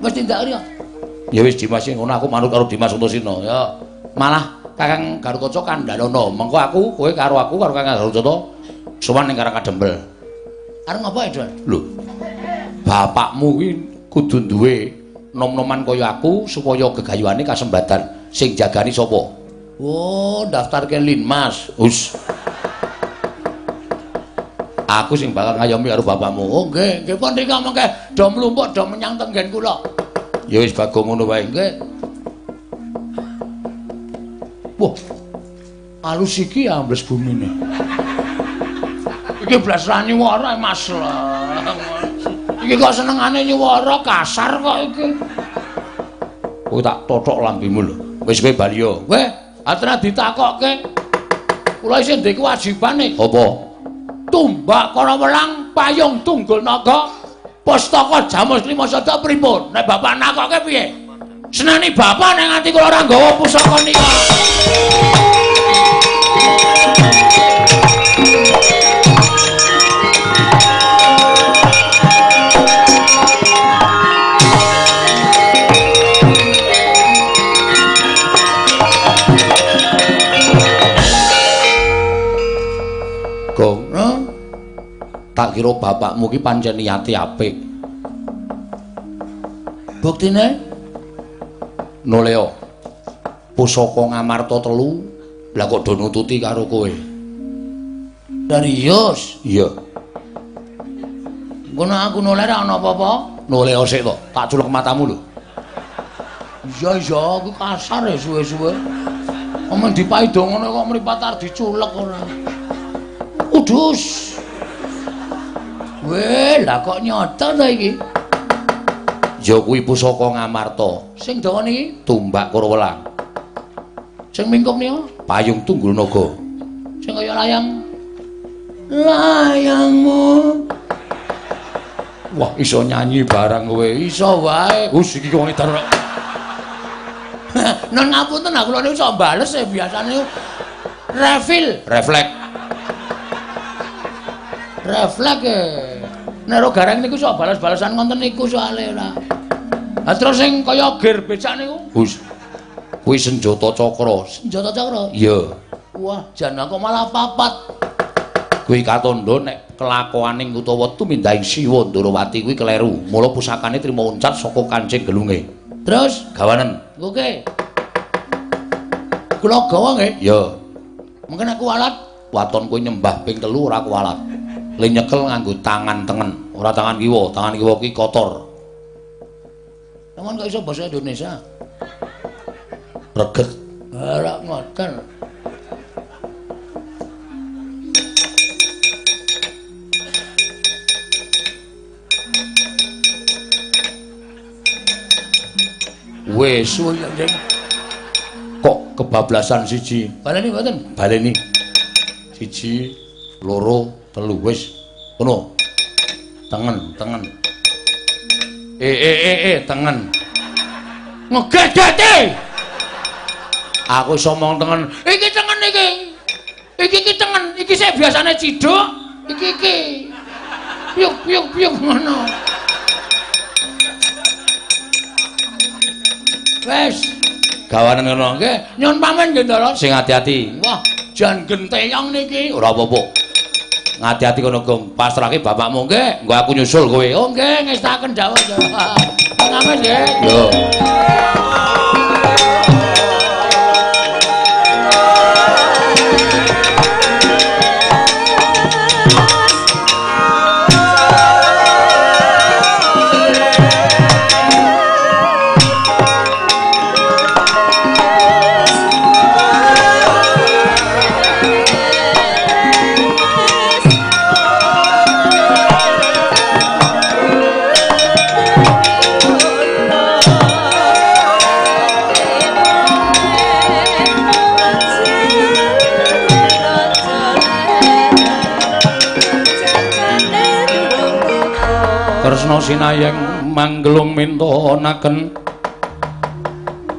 Wis tindak ya. Ya wis Dimas ngono aku manut karo Dimas Antasena ya. Malah Kakang Garukaca kandhanono. Mengko aku kowe karo aku karo Kakang Garukaca sowan ning Karang Kadempel. Arep ngopo e, Dul? Lho. Bapakmu kuwi kudu duwe nom-noman kaya aku supaya gegayuhane kasembatan. Sing jagani sapa? Oh, daftarke Linmas. Hus. Aku sing bakal ngayomi karo bapakmu. Oh, nggih, nggih pun rika mengke do mlumpuk do menyang tenggen kula. Ya wis Bagong ngono wae. Nggih. Wah. Alus iki ambles bumine. Iki blas ra nyuwara Mas. Iki kok senengane nyuwara kasar kok iki. Kowe tak tothok lambemu lho. Wis kowe bali yo. Weh, atra ditakokke. Kula isih ndek kewajibane. Apa? Tumbak kara welang payung tunggul naga pustaka Jamus Lima Sada pripun? Nek bapak nakokke piye? Seneni bapak nek nganti kula ora nggawa pusaka nika. Tak kira bapakmu ki pancen niate apik. Buktine? Noleo. Pusaka Ngamarta 3, lah kok do nututi karo kowe. Serius? Iya. Ngono aku noleh ra ana apa-apa. Noleo sik to, tak culek matamu lho. Iya iya, aku kasar ya suwe-suwe. Omong dipaido ngono kok mripat arep diculek ora. Udus. Weh, lah kok nyata ta iki? Ya kuwi pusaka Ngamarta. Sing dawa niki tumbak Kurwelang. Sing mingkup niku Payung Tunggul Naga. Sing kaya layang. Layangmu. Wah, iso nyanyi barang kowe. Iso wae. Wis iki wong edan. Non ngapunten aku lho iso bales e biasane refil, refleks. Refleks e. Nek ro gareng niku iso bales-balesan ngoten niku soalé ora. Lah terus sing kaya gear becak niku? Wis. Kuwi senjata cakra. Senjata cakra? Iya. Wah, jan kok malah papat. Kuwi katandha nek kelakuaning utawa tumindahing Siwa Ndorowati kuwi kleru. Mula pusakane trima uncat saka kancing gelunge. Terus gawanen. Oke. Kula gawa nggih? Iya. Mungkin aku kuwalat. Waton kowe nyembah ping 3 ora kuwalat. Le nyekel nganggo tangan tengen, ora tangan kiwa. Tangan kiwa ki kotor. Sampeyan kok iso basa Indonesia? Reget. Ora ngoten. Wis kok kebablasan siji. Baleni mboten? Baleni. 1, 2, 3 wis. Ngono. Tengen, tengen. Tengen. Ngegegete. Aku iso omong tengen. Iki tengen iki. Iki iki tengen, iki sik biasane ciduk, iki iki. Piuk piuk piuk ngono. Wes, gawanen ngono nggih. Nyun pamit nggih, Ndara. Sing ati-ati. Wah, jan genteyong niki. Ora apa-apa. Ngati-ati kono, Gong. Pasrahke bapakmu nggih, engko aku nyusul kowe. Oh nggih, ngestaken dawuh. Pamit nggih. Yo. Kresna sinayeng manggelung mintonaken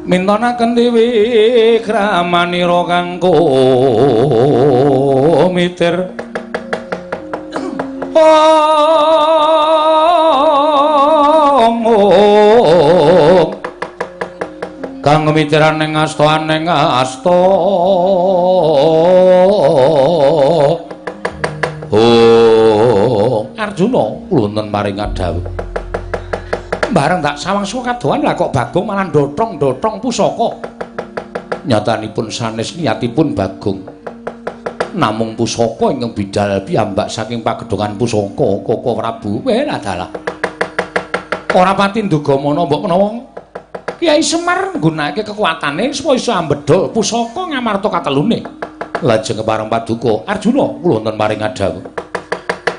mintonaken dewi kramanira kang kumitir. Om om kang mitiran ing asta aning asta. Oh, Arjuna wonten maring dawuh. Bareng tak sawang suka kadohan lah kok Bagong malah dotong-dotong pusaka. Nyatanipun sanes niatipun Bagong. Namung pusaka ingkang bidal piyambak saking pagedhongan pusaka Koko Prabu. Weh dalah. Ora pati nduga mana mbok menawa Kyai Semar nggunakake kekuatane supaya iso ambedhol pusaka Ngamarta katelune. Lajeng kepareng paduka Arjuna kula wonten maring dawuh.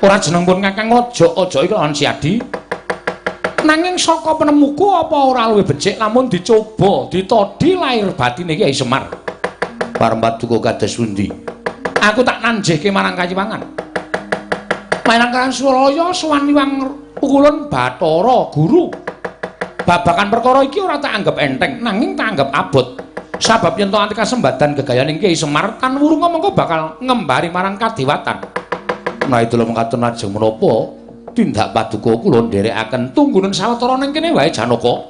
Ora jeneng pun Kakang aja-aja iki lawan Siadi. Nanging saka penemuku apa ora luwih becik lamun dicoba ditodi lahir batine Kyai Semar. Pareng paduka kados pundi? Aku tak nanjihke marang Kayiwangan. Marang Karang Suralaya sowan Liwang Ukulun Bathara Guru. Babagan perkara iki ora tak anggap enteng nanging tak anggap abot. Sabab yen to anti kasembadan gegayaning Kyai Semar tan wurunga mengko bakal ngembari marang kadewatan. Nah itulah mengkaten lajeng menapa tindak paduka kula nderekaken tunggunen sawetara ning kene wae Janaka.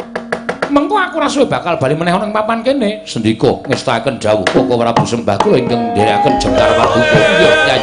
Mengko aku ora suwe bakal bali meneh ana ing papan kene. Sendika ngestakaken dawuh Koko Prabu sembah kula ingkang nderekaken jengkar paduka. Iya, Kyai.